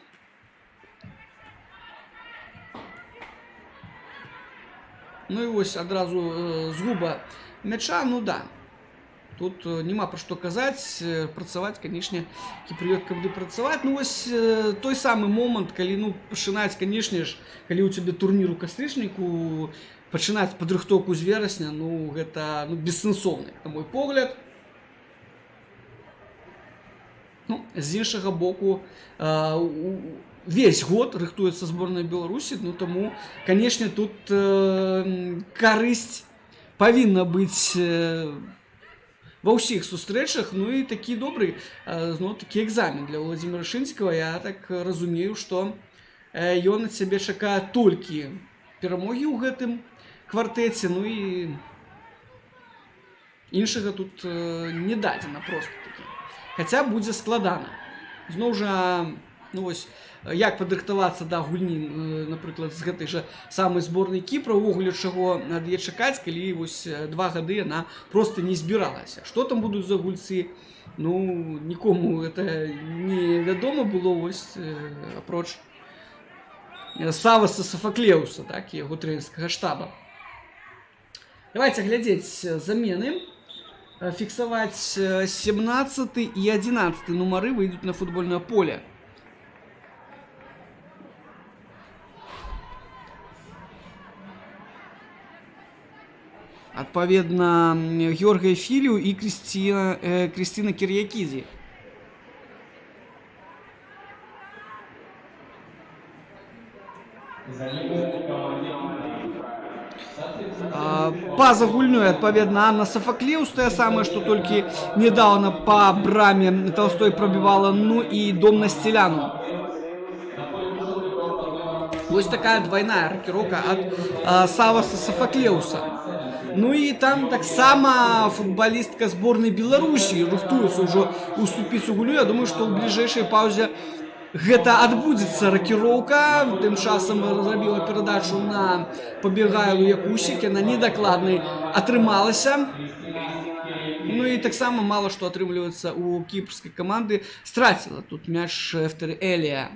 Ну і вось адразу згуба мяча, ну да. Тут няма пра што казаць, працаваць, канешне, кіпрыётка будзе працаваць. Ну вось той самы момант, калі, ну, пачынаць, канешне ж, калі ў цябе турнір у кастрычніку, пачынаць падрыхтоўку з верасня, ну, гэта, ну, бессэнсоўна, на мой погляд. Ну, з іншага боку, весь год рыхтуецца зборная Беларусі, ну, таму, канешне, тут карысць павінна быць ва ўсіх сустрэчах, ну і такі добры, зноў такі экзамен для Владимира Шынцікава. Я так разумею, што ён ад сябе чакае толькі перамогі ў гэтым квартэце, ну і іншага тут не дадзена проста такі. Хаця будзе складана. Зноў жа, ну вось, як падрыхтавацца да гульні, напрыклад, з гэтай жа самай зборнай Кіпра, увогуле чаго ад яе чакаць, калі вось 2 гады яна проста не збіралася. Што там будуць за гульцы, ну, нікому гэта не вядома было, вось, апроч Саваса Сафаклеуса, так, яго трэнерскага штаба. Давайте глядзець замены. Фіксаваць 17 і 11 нумары выйдуць на футбольнае поле. Адпаведна, Георгія Філію і Крысціна Кір'якідзі. Па-за гульнёй, адпаведна, Анна Сафаклеус, тая самая, што толькі недавно па браме Толстой пробівала, ну і Домна Сцеляну. Вось такая двойная рокіроўка ад Саваса Сафаклеуса. Ну і там таксама футбалістка зборнай Беларусі рыхтуецца ўжо уступіць у гульню. Я думаю, што ў бліжэйшай паўзе гэта адбудзецца ракіроўка. Тым часам зрабіла перадачу на Пабегайлу Якусік, яна недакладнай атрымалася. Ну і таксама мала што атрымліваецца у кіпрскай каманды. Страціла тут мяч Эфтер Элія.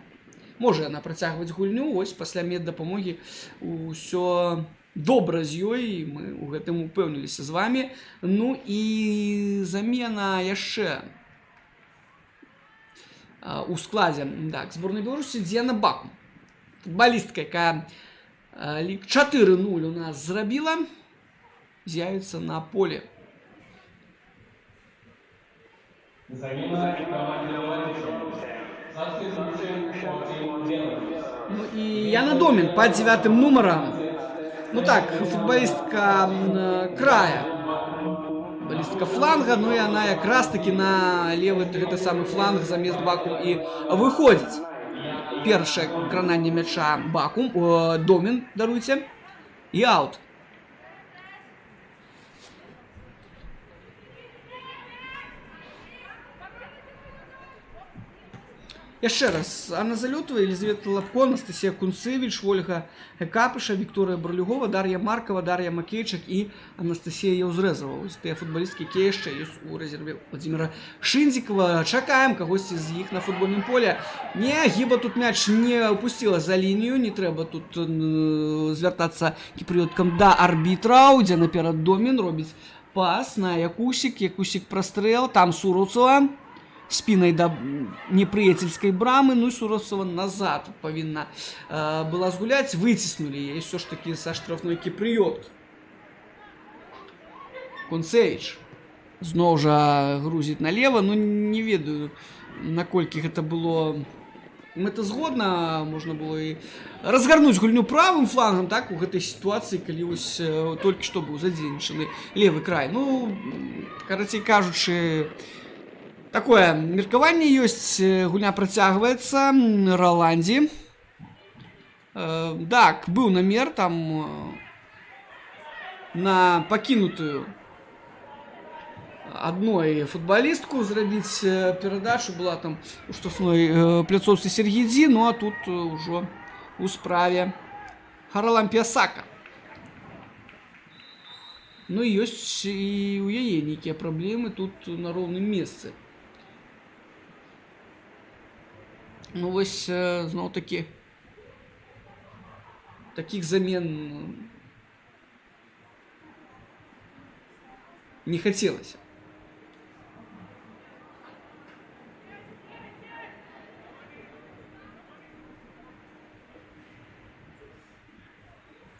Можа яна працягваць гульню, вось пасля меддапамогі ўсё добра з ёй, мы ў гэтым упэўніліся з вамі. Ну і замена яшчэ у складзе, так, зборнай Беларусі Дзіяна Бакум. Футбалістка, якая лік 4-0 у нас зрабіла, з'явіцца на поле. Замена команде Ну і Яна Домін пад 9 нумарам. Ну так, футбалістка края. Футбалістка фланга, ну і она якраз таки на левы гэты самы фланг замест Бакум і выходзіць. Першае крананне мяча Бакум, Домін, даруйце, і аут. Яшчэ раз, Анна Залётова, Елизавета Лапко, Анастасія Кунцевич, Ольга Капыша, Вікторыя Барлюгова, Дар'я Маркова, Дар'я Макейчык і Анастасія Яўзрэзава. Вось тыя футбалісткі, якія яшчэ ёсць у рэзерве Владимира Шындзікова. Чакаем кагосьці з іх на футбольным поле. Не, Гіба тут мяч не упусціла за лінію, не трэба тут звяртацца кіпрыёткам да арбітраў, дзе наперад Домін робіць пас на Якусік, Якусік прастрэл, там Суроцова спінай да непрыяцельскай брамы, ну і Суроцова назад павінна была згуляць, выціснулі яе ўсё ж такі са штрафной кіпрыёткі. Кунцевич зноў жа грузіць налево, ну не ведаю, наколькі гэта было мэтазгодна, можна было і разгарнуць гульню правым флангам, так, у гэтай сітуацыі, калі вось толькі што быў задзейнічаны левы край. Ну, карацей кажучы, такое меркаванне ёсць, гульня працягваецца, Роландзі. Так, быў намер там на пакінутую адной футбалістку зрабіць перадачу, была там у штрафной пляцоўцы Сергідзі, ну а тут ўжо у справе Харалампія Сака. Ну і ёсць і ў яе нейкія праблемы тут на роўным месцы. Ну вось зноў такі такіх замен Не хацелася.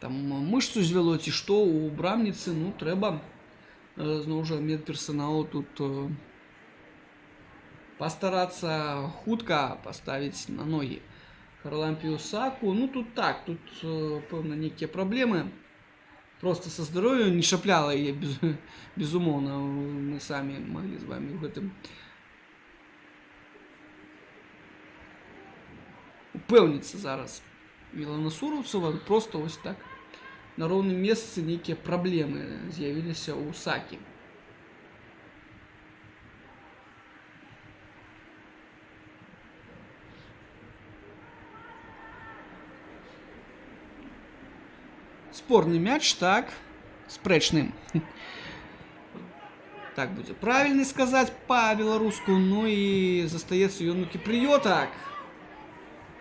Там мышцу звяло ці што у брамніцы, ну, трэба зноў жа медперсаналу тут пастарацца хутка паставіць на ногі Харлампію Саку. Ну, тут так, тут, пэўна, нейкія праблемы. Просто са здароўем не чапляла яе, безумоўна, мы самі маглі з вами ў гэтым упэўніцца зараз. Мілана Суровцева просто вось так на роўным месцы нейкія праблемы з'явіліся ў Сакі. Спорны мяч, так, спрэчны. Так будзе правільна сказаць па-беларуску. Ну і застаецца ён у кіпрыётак.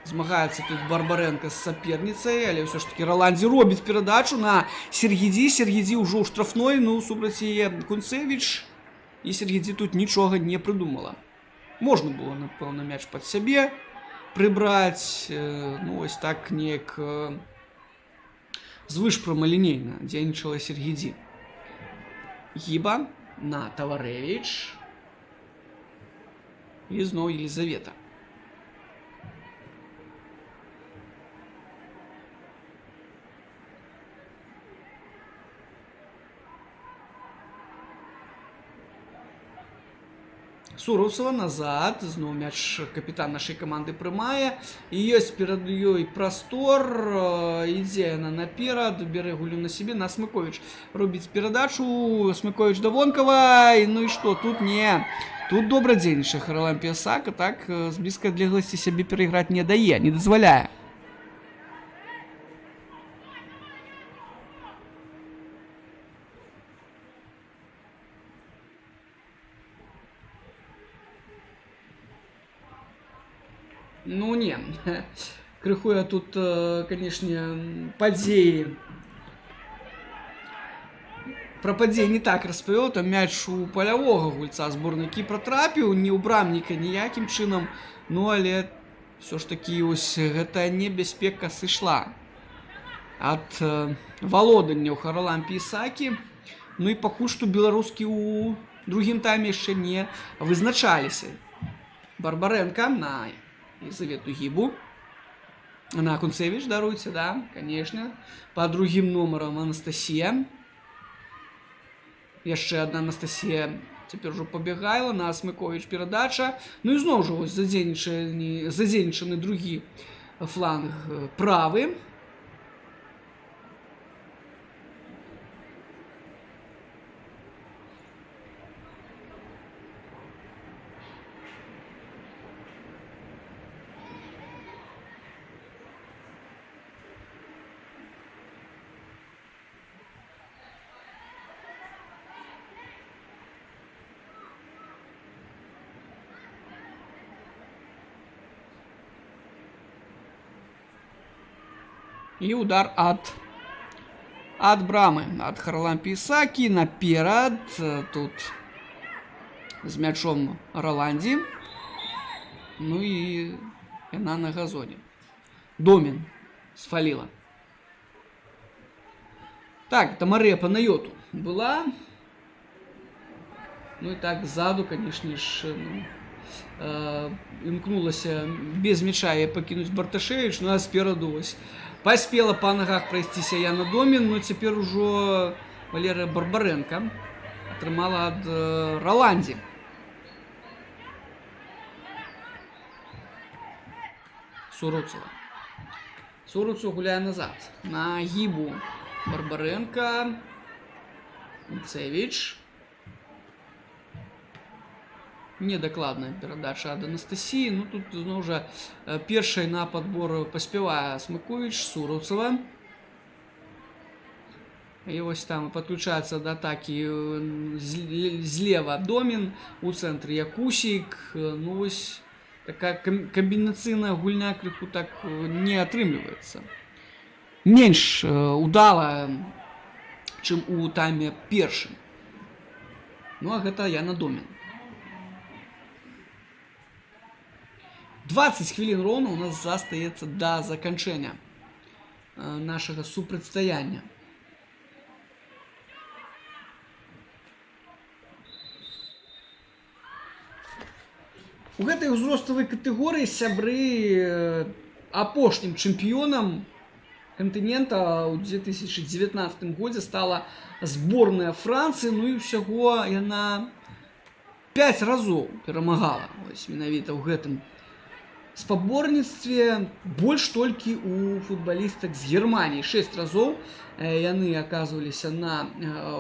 Змагаецца тут Барбаренко з саперніцай, але ўсё ж таки Роландзі робіць перадачу на Сергідзі. Сергідзі ўжо ў штрафной, ну, супраць яе Кунцевіч. І Сергідзі тут нічога не прыдумала. Можна было, напэўна, мяч пад сябе прыбраць. Ну, ось так неяк звыш прамалінейна дзейнічала Сергідзі. Гіба на Таварэвіч. І зноў Елізавета. Суровцева назад, зноў мяч капітан нашай каманды прымае. І ёсць перад ёй прастор, ідзе яна наперад, бярэ гулю на сябе, на Смыковіч робіць перадачу, Смыковіч да Вонкава, і ну і што, тут не. Тут добра дзейнічае Харалампія Сака, так, з блізкай адлегласці сябе перайграць не дае, не дазваляе. Ну не, крыху я тут, канешне, падзеі. Пра падзеі не так распавёў, там мяч у палявога гульца зборнай Кіпра трапіў, не ў брамніка ніякім чынам, ну але ўсё ж такі ось гэтая небяспека сышла ад валоданняў Харалампіі Сакі. Ну і пакуль што беларускі ў другім тайме яшчэ не вызначаліся. Барбаренко на Елизавету Гибу. На Кунцевич, даруйте, да, конечно. По другим номерам Анастасия. Яшчэ одна Анастасия цяпер ужо пабегайла. На Смыкович перадача. Ну і зноў жа ось задзейнічаны другі фланг, правы. І удар ад брамы, ад Харалампіі Сакі наперад. Тут з мячом Роландзі. Ну і яна на газоне. Домін сфаліла. Так, это Марыя Панайоту была. Ну і так, ззаду, конечно ж, ну, імкнулася без мяча яе пакінуць Барташевіч, ну а спераду ось паспела па нагах прайсціся Яна Домін, но цяпер ужо Валерыя Барбаренко атрымала ад Роландзі. Суровцева. Суровцева гуляе назад. На Гібу Барбаренко. Кунцевіч. Недакладная перадача ад Анастасіі. Ну, тут зноў жа, першай на падбор паспявае Смыковіч, Суровцева. І ось там падключаецца да атакі, злева Домін, у цэнтры Якусік. Ну, ось такая камбінацыйная гульня крыху так, не атрымліваецца. Менш удала, чым у тайме першым. Ну а гэта Яна Домін. 20 хвілін роўна у нас застаецца да заканчэння нашага супрацьстаяння. У гэтай узроставай катэгорыі, сябры, апошнім чэмпіёнам кантынента ў 2019 годзе стала зборная Францыі, ну і ўсяго яна 5 разоў перамагала ось менавіта ў гэтым спаборніцтве, больш толькі у футбалістак з Германіі. 6 разоў яны аказваліся на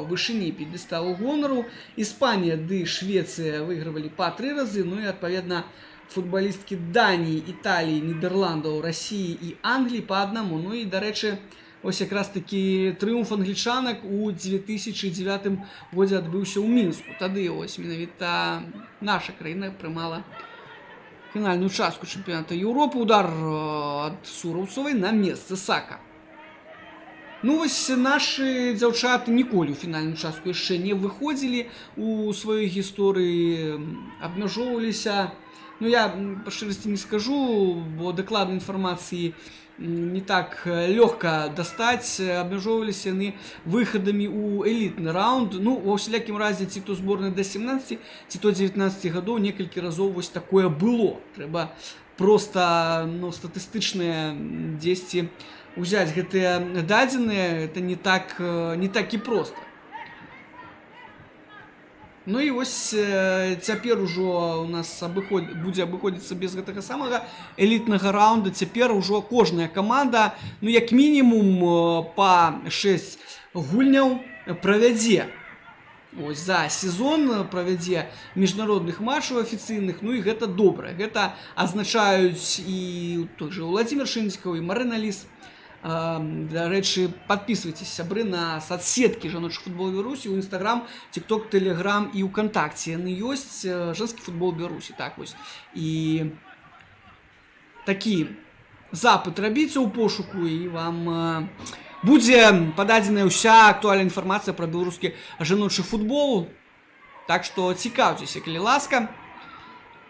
вышыні п'едэсталу гонару. Іспанія ды Швецыя выйгравалі па 3 разы, ну і адпаведна футбалісткі Даніі, Італіі, Нідерландаў, Расіі і Англіі па аднаму. Ну і, дарэчы, ось якраз такі трыумф англічанак у 2009 годзе адбыўся ў Мінску. Тады ось менавіта наша краіна прымала фінальную частку чэмпіяната Еўропы. Удар ад Сураўцавай на месцы Сака. Ну вось нашы дзяўчаты ніколі ў фінальную частку яшчэ не выходзілі у сваёй гісторыі, абмяжоўваліся. Ну я па шчырасці не скажу, бо дакладнай інфармацыі не так лёгка дастаць, абмяжоўваліся яны выхадамі ў элітны раунд. Ну, ва ўсялякім разе, ці то зборная да 17, ці то 19 гадоў некалькі разоў вось такое было. Трэба проста, ну, статыстычныя дзесьці узяць гэтыя дадзеныя, это не так і проста. Ну і вось цяпер ужо у нас будзе абыходзіцца без гэтага самага элітнага раунда. Цяпер ужо кожная каманда, ну, як мінімум па 6 гульняў правядзе. Ось за сезон правядзе міжнародных матчаў афіцыйных, ну і гэта добра. Гэта азначаюць і той же Владимир Шындзікаў, і Марына Ліс. Дарэчы, подписывайтесь, сябры, на соцсеткі жаночы футбол Беларусі ў Инстаграм, TikTok, Telegram і УКантакце. Яны ёсць, женскі футбол Беларусі, так вось. І такі запыт рабіце ў пошуку, і вам будзе пададзеная ўся актуальная інфармацыя пра беларускі жаночы футбол. Так што цікаўцеся, калі ласка.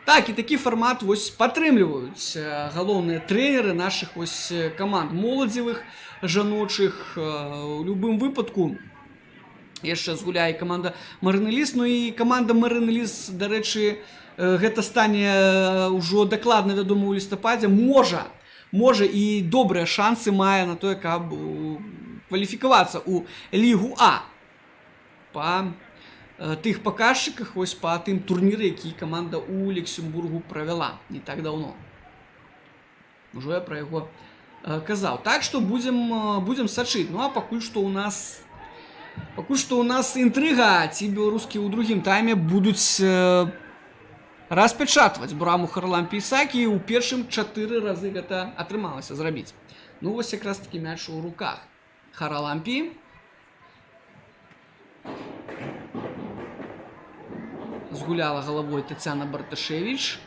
Так, і такі фармат вось падтрымліваюць галоўныя трэнеры нашых вось каманд моладзевых, жаночых. У любым выпадку яшчэ згуляе каманда Марыны Ліс. Ну і каманда Марыны Ліс, дарэчы, гэта стане ўжо дакладна вядома ў лістападзе, можа і добрыя шансы мае на тое, каб кваліфікавацца ў Лігу А па тых паказчыках, вось па тым турніры, які каманда ў Люксембургу правяла не так даўно. Ужо я пра яго казаў. Так што будзем сачыць. Ну а пакуль што у нас інтрыга, ці беларускі ў другім тайме будуць распячатваць браму Харалампіі Ісакі. У першым 4 разы гэта атрымалася зрабіць. Ну вось якраз такі мяч у руках Харалампіі. Згуляла галавой Тацяна Барташевіч.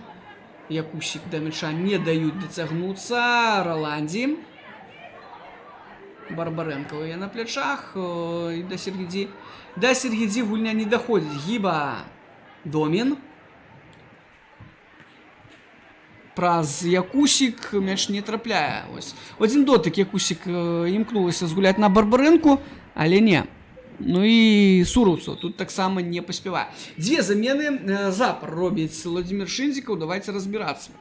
Якусік да мяча не даюць дацягнуцца. Раландзі. Барбарэнкава на плячах. І да Сергідзі. Да Сергідзі гульня не даходзіць. Гіба. Домін. Праз Якусік мяч не трапляе. Ось. Адзін дотык Якусік імкнулася згуляць на Барбарэнку, але не. Ну і Сураўцу тут таксама не паспявае. Дзве замены запар робіць Владимир Шындзікаў, давайте разбірацца.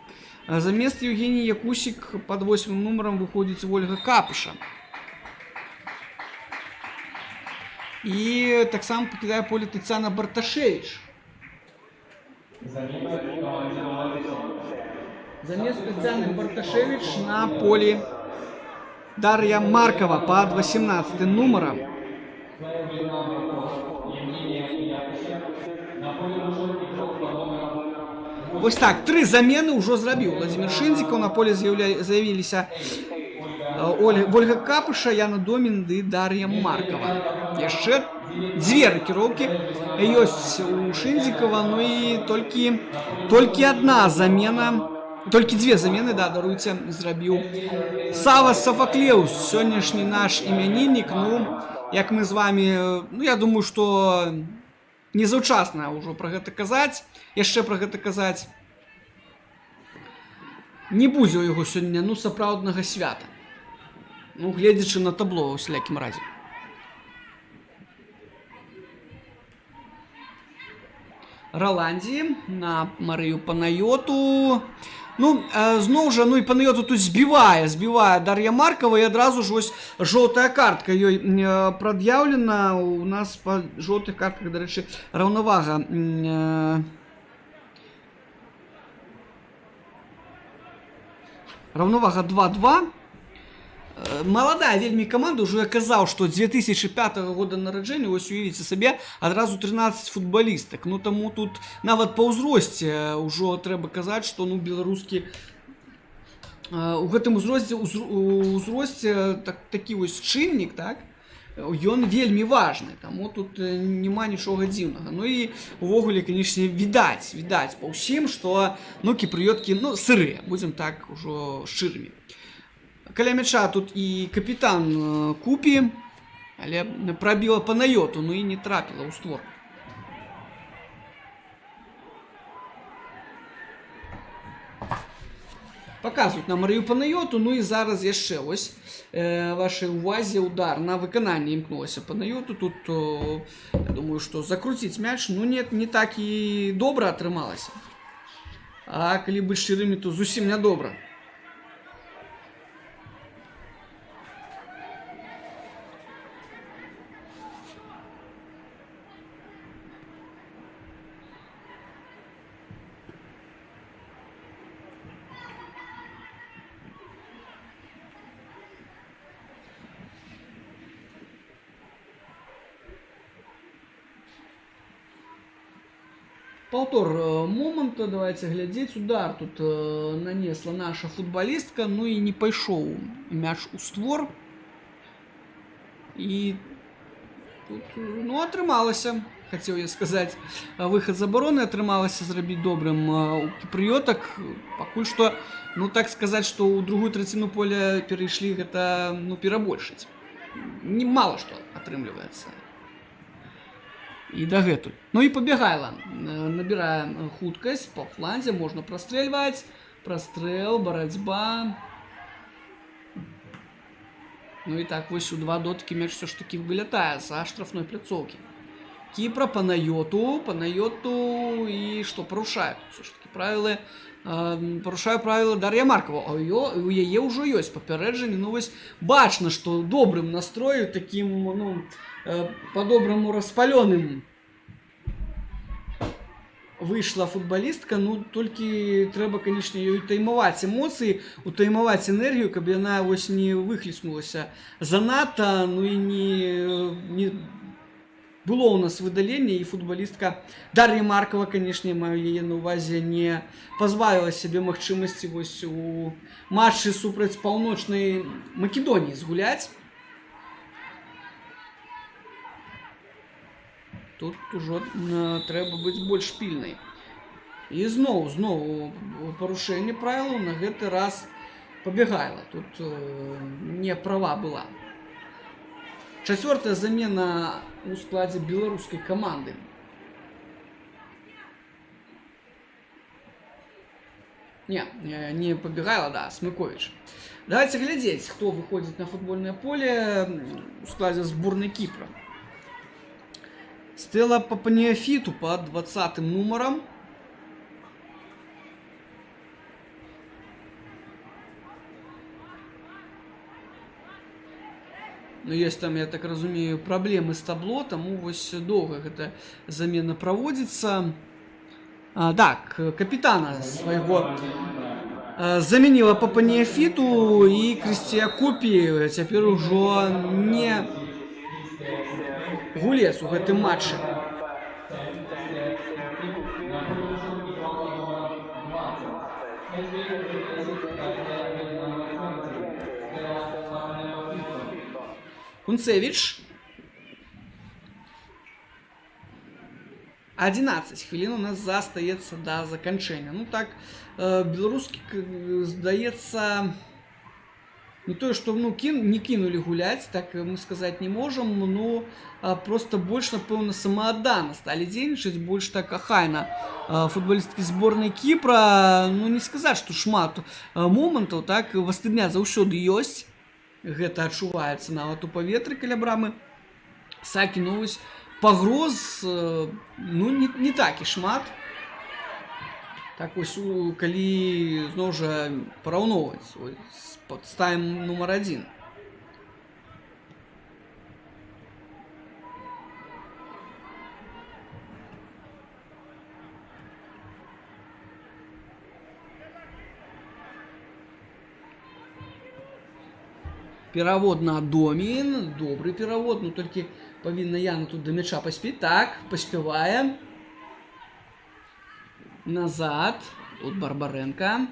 Замест Евгений Якусік под 8 нумарам выходзіць Ольга Капыша. І таксама пакідае поле Тацяна Барташевіч. Замест Тацяны Барташевіч на поле Дар'я Маркова под 18 нумарам. Вось так, тры замены ўжо зрабіў Владимир Шындзікаў. На поле з'явіліся Ольга Капыша, Яна Домін ды Дар'я Маркова. Яшчэ дзве ракіроўкі ёсць у Шындзікава, ну і толькі адна замена, толькі дзве замены, да, даруйце, зрабіў Сава Сафаклеус, сённяшні наш імяніннік. Ну, як мы з вами, ну, я думаю, што Не заўчасна ўжо пра гэта казаць, яшчэ пра гэта казаць. Не будзе ў яго сёння, ну, сапраўднага свята. Ну, гледзячы на табло, ва ўсялякім разе. Раландзі на Марыю Панайоту. Ну, зноў жа, ну і Панайоту тут збівае Дар'я Маркова, і адразу ж вось жоўтая картка ёй прад'яўлена. У нас па жоўтых картках, дарэчы, раўнавага. Раўнавага 2-2. Маладая вельмі каманда, ўжо я казаў, што 2005 года нараджэння, вось уявіце сабе, адразу 13 футбалістак. Ну, таму тут нават па ўзросце ўжо трэба казаць, што, ну, беларускі, у гэтым узросце так, такі вось чыннік, так, ён вельмі важны, таму тут няма нічога дзіўнага. Ну і увогуле, канешне, відаць па ўсім, што, ну, кіпрыёткі, ну, сырыя, будзем так ужо шчырымі. Каля мяча тут і капітан Купі, але прабіла Панайоту, ну і не трапіла ў створ. Паказваюць на Марыю Панайоту, ну і зараз яшчэ вось вашай увазе удар на выкананне імкнулася Панайоту. Тут, я думаю, што закруціць мяч, ну нет, не так і добра атрымалася. А калі быць шчырымі, то зусім нядобра. Паўтор моманта, давайте глядзець. Удар тут нанесла наша футбалістка, ну і не пайшоў мяч у створ. І тут, ну, атрымалася, хацеў я сказаць, выхад з абароны атрымалася зрабіць добрым у кіпрыётак. Пакуль што, ну, так сказаць, што ў другую траціну поля перайшлі, гэта, ну, перабольшыць. Немала што атрымліваецца. І дагэтуль. Ну і Пабегайла набірае хуткасць па фланзе, можна прастрэльваць. Прастрэл, барацьба. Ну і так вось у два дотыкі мяч усё ж такі вылятае са штрафной пляцоўкі. Кіпра, Панайоту, Панайоту і што парушае? Усё ж такі правілы, парушае правілы Дар'я Маркова. А у яе ўжо ёсць папярэджанне. Ну вось бачна, што ў добрым настрою, такім, ну, по-добраму распалёным выйшла футбалістка. Ну, толькі трэба, канешне, ёй утаймаваць эмоцыі, утаймаваць энергію, каб яна вось не выхлеснулася занадта, ну і не было ў нас выдаленне, і футбалістка Дар'я Маркова, канешне, маю яе на ўвазе, не пазбавіла сябе магчымасці вось у матчы супраць Паўночнай Македоніі згуляць. Тут ужо трэба быць больш пільнай. І зноў парушэнне правілаў, на гэты раз Пабегайла. Тут не права была. Чацвёртая замена у складзе беларускай каманды. Не, не Пабегайла, да, Смыкович. Давайте глядзець, хто выходзіць на футбольнае поле у складзе зборнай Кіпра. Стела Папаніафіту под 20 нумарам. Ну, ёсць там, я так разумею, праблемы з табло, таму вось доўга гэта замена праводзіцца. Так, капітана свайго замяніла Папаніафіту, і Крысція Купі цяпер ужо не гулец у гэтым матчы. Кунцевич. 11 хвілін у нас застаецца да заканчэння. Ну так, беларускі, здаецца, Не тое, што, ну, не кінулі гуляць, так мы сказаць не можам, ну, просто больш, напэўна, самааддана сталі дзейнічаць, больш так ахайна. Футбалісткі зборнай Кіпра, ну, не сказаць, што шмат момантаў, так, вастыдня заўсёды ёсць, гэта адчуваецца нават у паветры каля брамы Сакі, ну, вось пагроз, ну, не так і шмат. Так вось, калі зноў жа параўноўваць, ось, з тайм нумар 1. Перавод на Домін, добры перавод, ну толькі павінна Яна тут да мяча паспець. Так, паспявае. Назад, тут Барбаренко.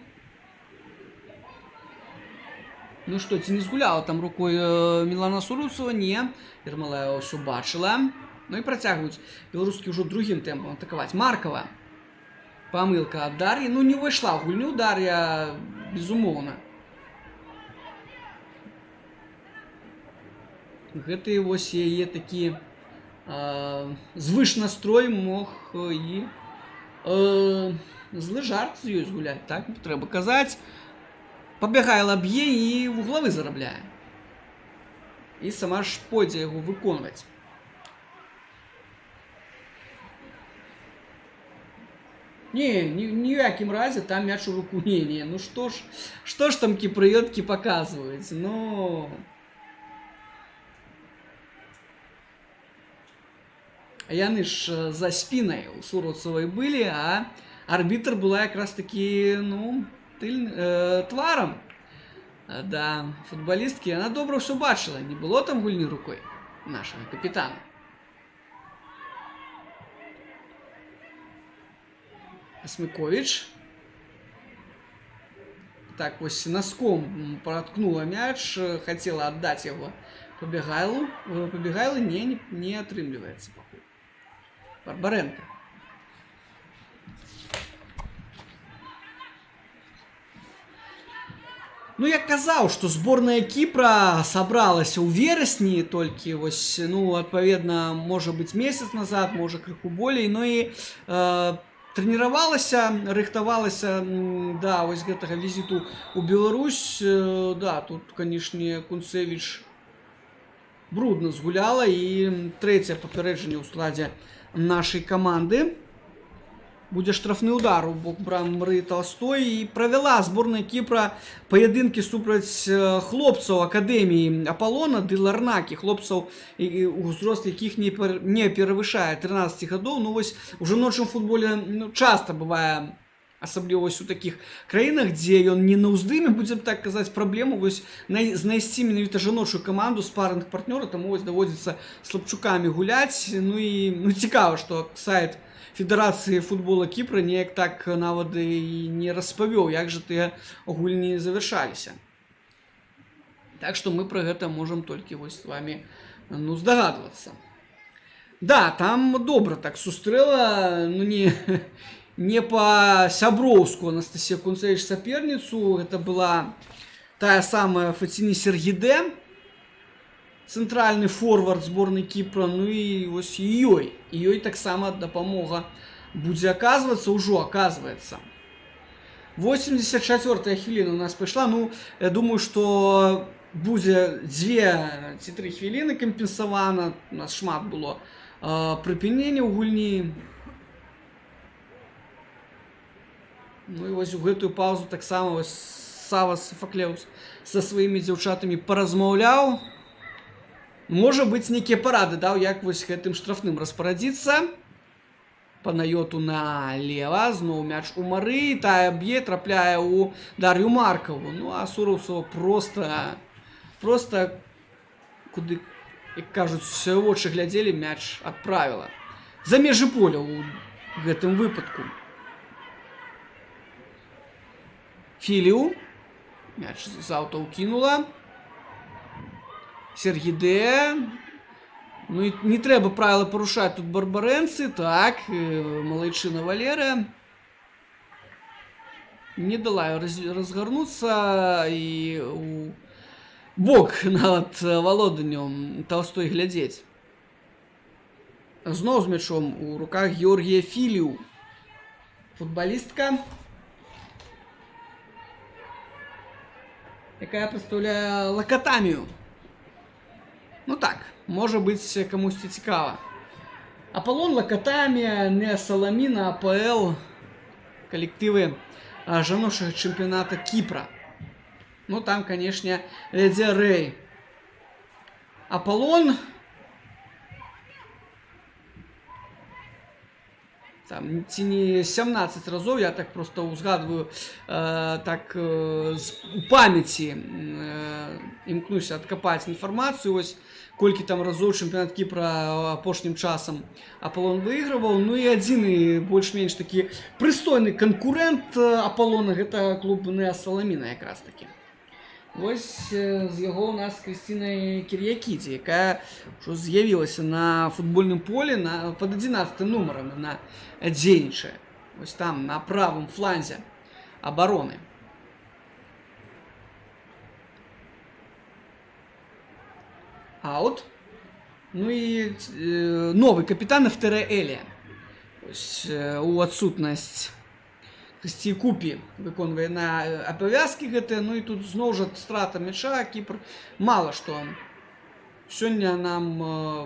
Ну што, ці не згуляла там рукой Мілана Суруцова? Не. Ермалаева ўсё бачыла. Ну і працягваюць беларускі ўжо другім тэмпам атакаваць. Маркова. Памылка ад Дар'і. Ну, не ўвайшла ў гульню Дар'я, безумоўна. Гэты вось яе такі звышнастрой мог і злы жарт з ёй згуляць, так трэба казаць. Пабягае, б'е і вуглавы зарабляе. І сама ж пойдзе яго выконваць. Не, ні ў якім разе там мяч у руку. Не, не, ну што ж там кіпрыёткі паказваюць, ну... Яны ж за спінай у Суроцавай былі, а арбітр была якраз такі, ну, тварам. Да, футбалісткі, яна добра ўсё бачыла, не было там гульні рукой нашага капітана. Асмыковіч. Так, вось носком праткнула мяч, хацела аддаць яго Пабегайлу. Пабегайлу не атрымліваецца пакуль. Барбаренко. Ну, я казаў, што зборная Кіпра сабралася ў верасні, толькі вось, ну, адпаведна, можа быць, месяц назад, можа, крыху болей, ну і трэніравалася, рыхтавалася, да, вось гэтага візіту ў Беларусь. Да, тут, канешне, Кунцевіч брудна згуляла, і трэцяе папярэджанне ў складзе нашай каманды. Будзе штрафны удар у бок брам Марыі Толстой. І правяла зборная Кіпра паядынкі супраць хлопцаў Акадэміі Апалона ды Ларнакі, хлопцаў, узрост якіх не перавышае 13 гадоў. Ну вось у жаночым футболе, ну, часта бывае, асабліва вось у такіх краінах, дзе ён не на ўздыме, будзем так казаць, праблему вось знайсці менавіта жаночую каманду, спарынг-партнёра, таму вось даводзіцца з хлапчукамі гуляць. Ну і, ну, цікава, што сайт Федэрацыі футбола Кіпра неяк так нават і не распавёў, як жа тыя гульні завяршаліся. Так што мы пра гэта можам толькі вось з вамі, ну, здагадвацца. Да, там добра так сустрэла, ну, не па-сяброўску Анастасія Кунцевіч саперніцу. Гэта была тая самая Фаціні Сергіде, цэнтральны форвард зборнай Кіпра. Ну і вось ёй таксама дапамога будзе аказвацца, ўжо аказваецца. 84-я хвіліна у нас пайшла. Ну, я думаю, што будзе дзве ці тры хвіліны кампенсавана. У нас шмат было прыпынення ў гульні. Ну і вось у гэтую паузу таксама вось Сава Сафаклеус са сваімі дзяўчатамі паразмаўляў. Можа быць, нейкія парады даў, як вось гэтым штрафным распарадзіцца. Панайоту налева, зноў мяч у Марыі, тая б'е, трапляе ў Дар'ю Маркаву. Ну а Суроцова просто куды, як кажуць, вочы глядзелі, мяч адправіла. За межы поля ў гэтым выпадку. Філіу. Мяч з аўта ўкінула. Сергіде. Ну і не трэба правила парушаць тут барбарэнцы. Так, малайчына Валерыя. Не дала разгарнуцца і у бок нават валоданню Толстой глядзець. Зноў з мячом у руках Георгія Філіў. Футбалістка, якая прадстаўляе Лакатамію. Ну так, можа быць, камусьці цікава. Аполлон, Лакатамія, Неа Саламіна, АПЛ, калектывы жаночага чэмпіяната Кіпра. Ну там, канешне, вядзе Рэй. Аполлон там ці не 17 разоў, я так просто узгадваю, так у памяці, імкнуся адкапаць інфармацыю, ось колькі там разоў чэмпіянат Кіпра апошнім часам Аполлон выйграваў. Ну і адзіны больш-менш такі прыстойны канкурэнт Аполлона — гэта клуб Неа Саламіна якраз такі. Вось з яго у нас Крысціна Кір'якідзе, якая ўжо з'явілася на футбольным полі пад 11 нумарам, яна дзейнічае. Вось там, на правым фланзе абароны. Аут. Ну і новы капітан Эфтера Элія. Ось, у адсутнасць Крысці Купі выконвае на абавязкі гэтыя. Ну і тут зноў жа страта мяча. Кіпр мала што сёння нам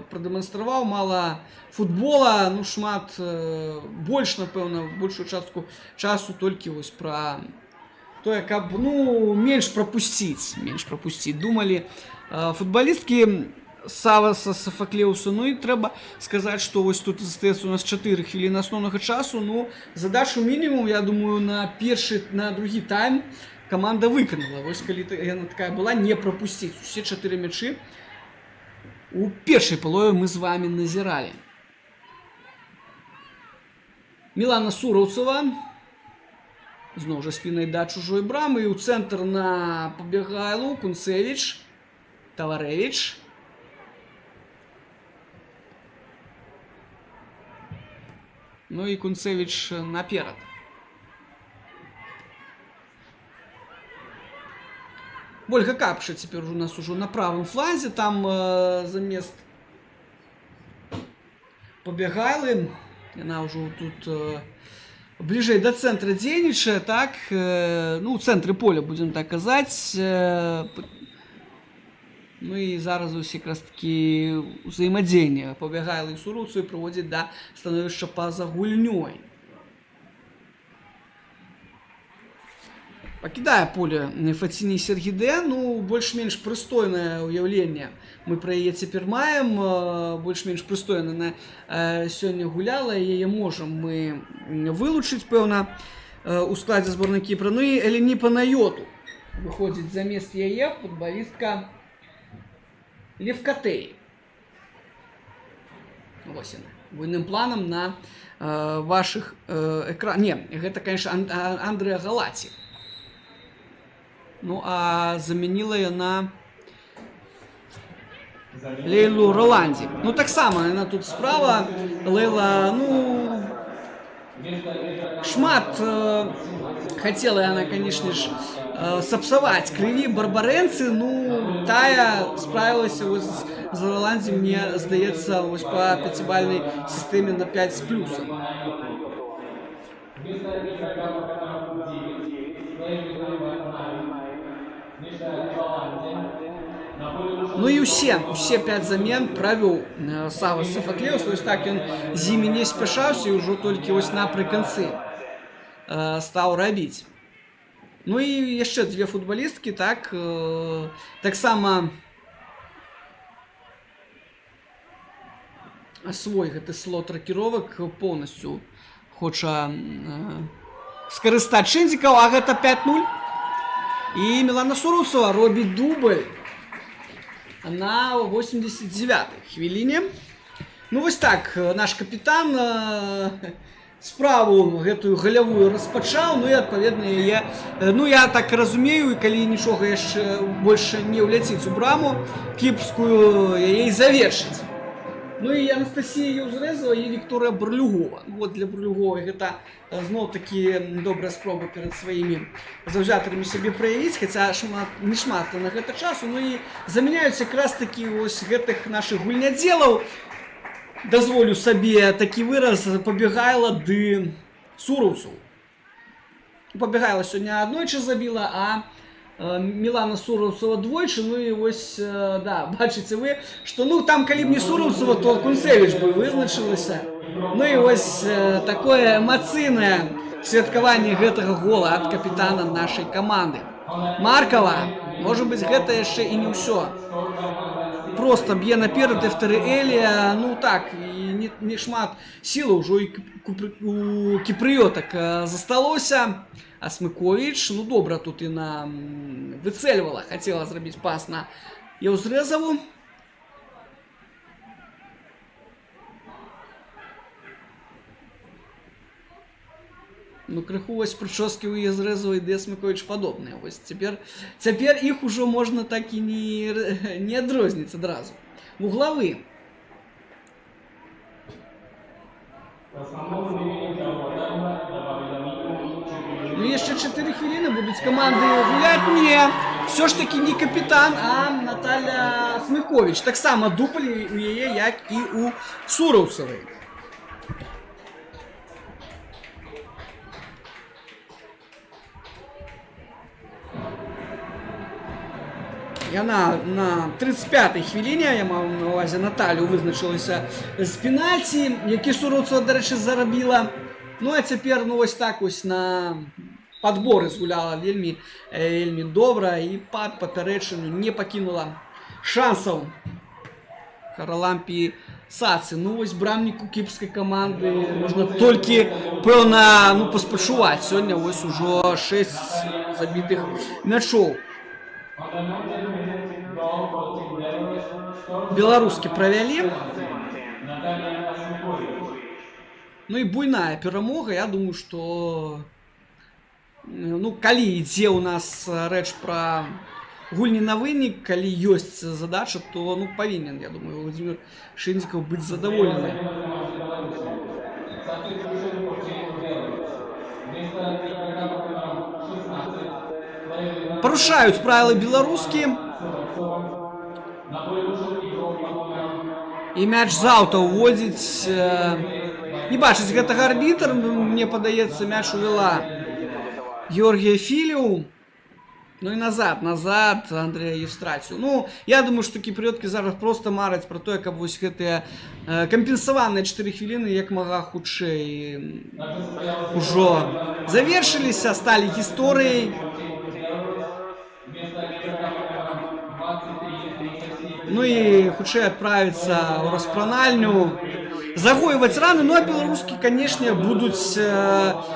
прадэманстраваў, мала футбола, ну шмат, больш, напэўна, большую частку часу толькі вось пра тое, каб, ну, менш прапусціць, думалі футбалісткі Саваса Сафаклеуса. Ну і трэба сказаць, што вось тут застаецца у нас 4 хвіліны асноўнага часу. Ну, задачу мінімум, я думаю, на першы, на другі тайм каманда выканала. Вось калі яна такая была, не прапусціць. Усе 4 мячы у першай палове мы з вами назіралі. Мілана Сураўцева зноў жа спінай да чужой брамы і ў цэнтр на Пабягайлу. Кунцевіч, Таварэвіч. Ну і Кунцевіч наперад. Ольга Капша цяпер у нас ужо на правым фланзе, там замест Пабягайлы. Яна ўжо тут бліжэй да цэнтра дзейнічае, так, ну, у цэнтры поля, будзем так казаць. Ну і зараз ось якраз такі ўзаемадзеянне Пабягайлы і Суруцу прыводзіць да становішча па-за гульнёй. Пакідае поле Фаціні Сергіде, ну, больш-менш прыстойнае ўяўленне мы пра яе цяпер маем, больш-менш прыстойна на сёння гуляла, яе можам мы вылучыць, пэўна, у складзе зборнай Кіпра. Ну і Елені Панайоту выходзіць замест яе, футбалістка Левкатэі. Вось яна. Буйным планам на вашых экран. Не, гэта, конечно, Андрэа Галаці. Ну, а замяніла яна Лейлу Роланді. Ну, таксама яна тут справа. Лейла, ну, шмат хацела яна, конечно ж, сапсаваць крыві Барбарэнцы, ну, тая справілася вось з Роланді, мне здаецца, вось па пяцібальнай сістэме на 5 з плюсам. Ну і усе 5 замен правёў Сава Сафаклеус, вось так ён з імі не спяшаўся і ўжо толькі вось напрыканцы стаў рабіць. Ну і яшчэ дзве футбалісткі, так, таксама свой гэты слот ракіровак поўнасцю хоча скарыстаць Чындзікаў, а гэта 5-0. І Мілана Сурусова робіць дубль на 89-й хвіліне. Ну вось так наш капітан справу гэтую галявую распачаў, ну і адпаведна яе, ну я так разумею, і калі нічога яшчэ больш не ўляціць у браму кіпрскую, яе і завершыць. Ну і Анастасія Еўзрэзова і Вікторыя Бурлюгова. Ну, вот для Бурлюговай гэта зноў-такі добрая спроба перад сваімі заўзятарамі сябе праявіць, хаця шмат, не шмат на гэта часу. Ну і замяняюць якраз такі вось гэтых нашых гульнядзелаў. Дазволю сабе такі выраз: Пабегайла ды Сураўцаў. Пабегайла сёння аднойчы забіла, а Мілана Сураўцава двойчы. Ну і вось, да, бачыце вы, што, ну, там, калі б не Сураўцава, то Кунцевіч бы вызначылася. Ну і вось такое эмацыйнае святкаванне гэтага гола ад капітана нашай каманды. Маркова, можа быць, гэта яшчэ і не ўсё. Просто б'е наперад Эфтары Элія, ну так, і не шмат сілы ўжо і у кіпрыётак засталося. Асмыковіч, ну добра тут і на выцэльвала, хацела зрабіць пас на Еўзрэзаву. Ну, крыху вось прычоскі ў Езрэзавай ды Асмыковіч падобныя. Вось цяпер іх ужо можна так і не адрозніць адразу. Вуглавы. Ну, яшчэ 4 хвіліны будуць каманды гуляць. Не, все ж таки не капітан, а Наталя Смыковіч. Таксама дубль у яе, як і у Сураўцавай. Яна на 35-й хвіліне, я маю на увазе Наталю, вызначылася з пенальці, які Сураўцава, дарэчы, зарабіла. Ну а цяпер, ну, вось так вось на падборы згуляла вельмі добра і пад папярэчыну не пакінула шансаў Харалампі Сацы. Ну вось брамніку кіпрскай каманды можна толькі, пэўна, ну, паспачуваць. Сёння вось ужо 6 забітых мячоў. Беларускі правялі. Ну і буйная перамога, я думаю, што, ну, калі ідзе ў нас рэч пра гульні на вынік, калі ёсць задача, то, ну, павінен, я думаю, Владимир Шындзікаў быць задаволены. Парушаюць правілы беларускі. І мяч з аўта ўводзіць. Не бачыць гэтага арбітр, ну, мне падаецца, мяч увяла Георгія Філіў. Ну і назад Андрэя Еўстрацію. Ну, я думаю, што кіпрыёткі зараз проста мараць пра тое, каб вось гэтыя кампенсаваныя 4 хвіліны як мага хутчэй ужо завершыліся, сталі гісторыяй. Ну і хутчэй адправіцца ў распранальню, загойваць раны. Ну а беларускі, канешне, будуць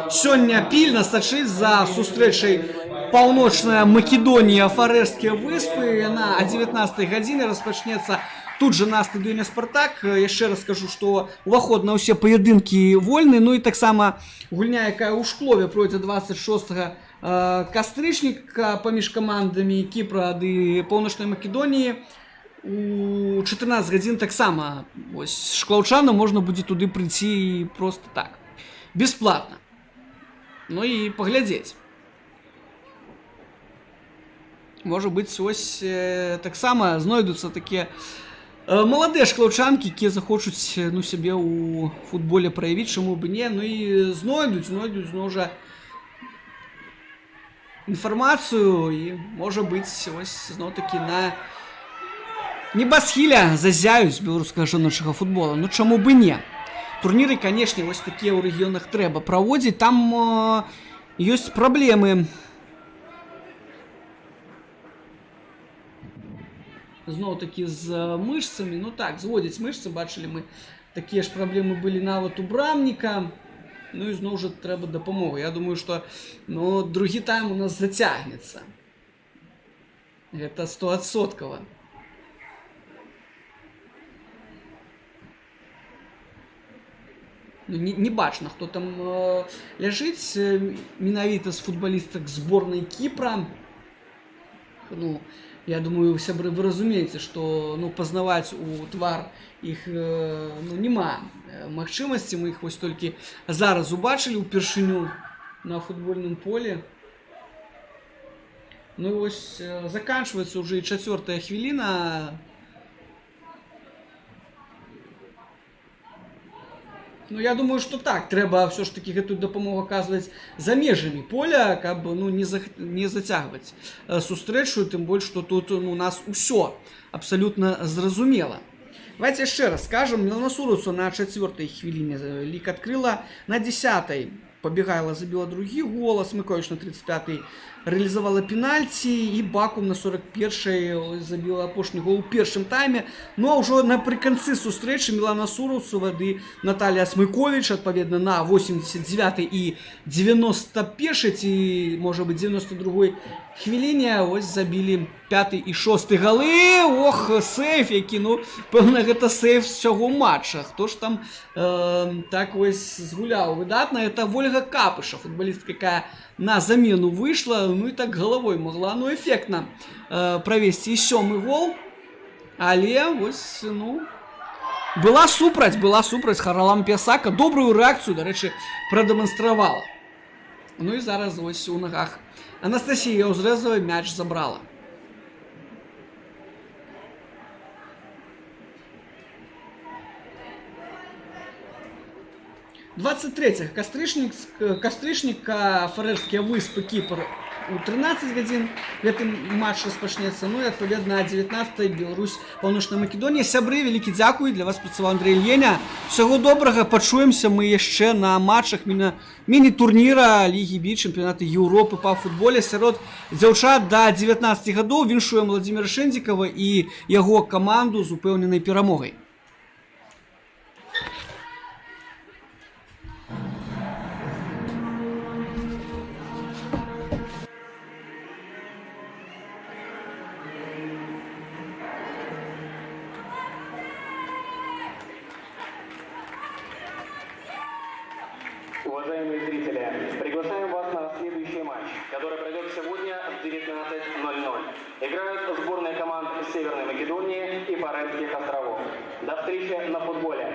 сёння пільна сачыць за сустрэчай Паўночная Македонія — Фарерскія выспы. Яна а 19 гадзіне распачнецца тут жа на стадыёне «Спартак». Яшчэ раз скажу, што уваход на ўсе паядынкі вольны. Ну і таксама гульня, якая ў Шклове пройдзе 26 кастрычніка паміж камандамі Кіпра ды Паўночнай Македоніі у 14 гадзін, таксама ось шклаўчанам можна будзе туды прыйсці просто так, бесплатно, ну і паглядзець. Можа быць, ось таксама знойдуцца такія маладыя шклаўчанкі, якія захочуць ну, сябе ў футболе праявіць, чаму бы не. Ну і знойдуць зноў жа інфармацыю і, можа быць, ось зноў такі на небасхіля зазяюць беларускага жаночага футбола. Ну чаму бы не? Турніры, канешне, вось такія ў рэгіёнах трэба праводзіць. Там ёсць праблемы зноў такі з мышцамі. Ну так, зводзіць мышцы, бачылі мы, такія ж праблемы былі нават у брамніка. Ну і зноў жа трэба дапамога. Я думаю, што, ну, другі тайм у нас зацягнецца. Гэта 100-адсоткава. Ну, не бачна, хто там ляжыць менавіта з футбалістак зборнай Кіпра. Ну, Я думаю, сябры, вы разумееце, што, ну, пазнаваць у твар іх ну, няма магчымасці. Мы іх вось толькі зараз убачылі ўпершыню на футбольным поле. Ну і вось заканчваецца ўжо і чацвёртая хвіліна. Ну, я думаю, што так, трэба ўсё ж такі гэтую дапамогу аказваць за межамі поля, каб, ну, не зацягваць сустрэчу, тым больш, што тут, ну, у нас усё абсалютна зразумела. Давайте яшчэ раз скажем, Мілана Суруцу на чацвёртай хвіліне лік адкрыла, на 10-й Пабегайла забіла другі гол, Смыкович на 35-й рэалізавала пенальці і Бакум на 41-й забіла апошні гол у першым тайме. Ну а ўжо напрыканцы сустрэчы Мілана Суруцова ды Наталія Смыкович, адпаведна, на 89-й і 91-й, ці, можа быць, 92-й хвіліне ось забілі пяты і шосты галы. Ох, сейф, які, ну, пэўна, гэта сейф з усяго матча. Хто ж там так ось згуляў выдатна? Это Ольга Капыша, футболістка, якая на замену выйшла, ну і так галавой могла, ну, эфектна правесці і сёмы гол. Але вось, ну, была супраць Харалампія Сака, добрую рэакцыю, дарэчы, прадэманстравала. Ну і зараз ось у нагах Анастасія Узрэзава мяч забрала. 23 кастрычнік, кастрычніка Фарерскія выспы, Кіпр у 13 гадзін гэты матч распачнецца. Ну і адпаведна 19 Беларусь, Паўночная Македонія. Сябры, вялікі дзякуй, для вас працаваў Андрей Леня. Усяго добрага, пачуемся мы яшчэ на матчах міні-турніра Лігі Бі чэмпіянаты Еўропы па футболе сярод дзяўчат да 19 гадоў. Віншуем Владимира Шэндзікава і яго каманду з упэўненай перамогай. Уважаемые зрители, приглашаем вас на следующий матч, который пройдет сегодня в 19:00. Играют сборные команд Северной Македонии и Фарерских островов. До встречи на футболе.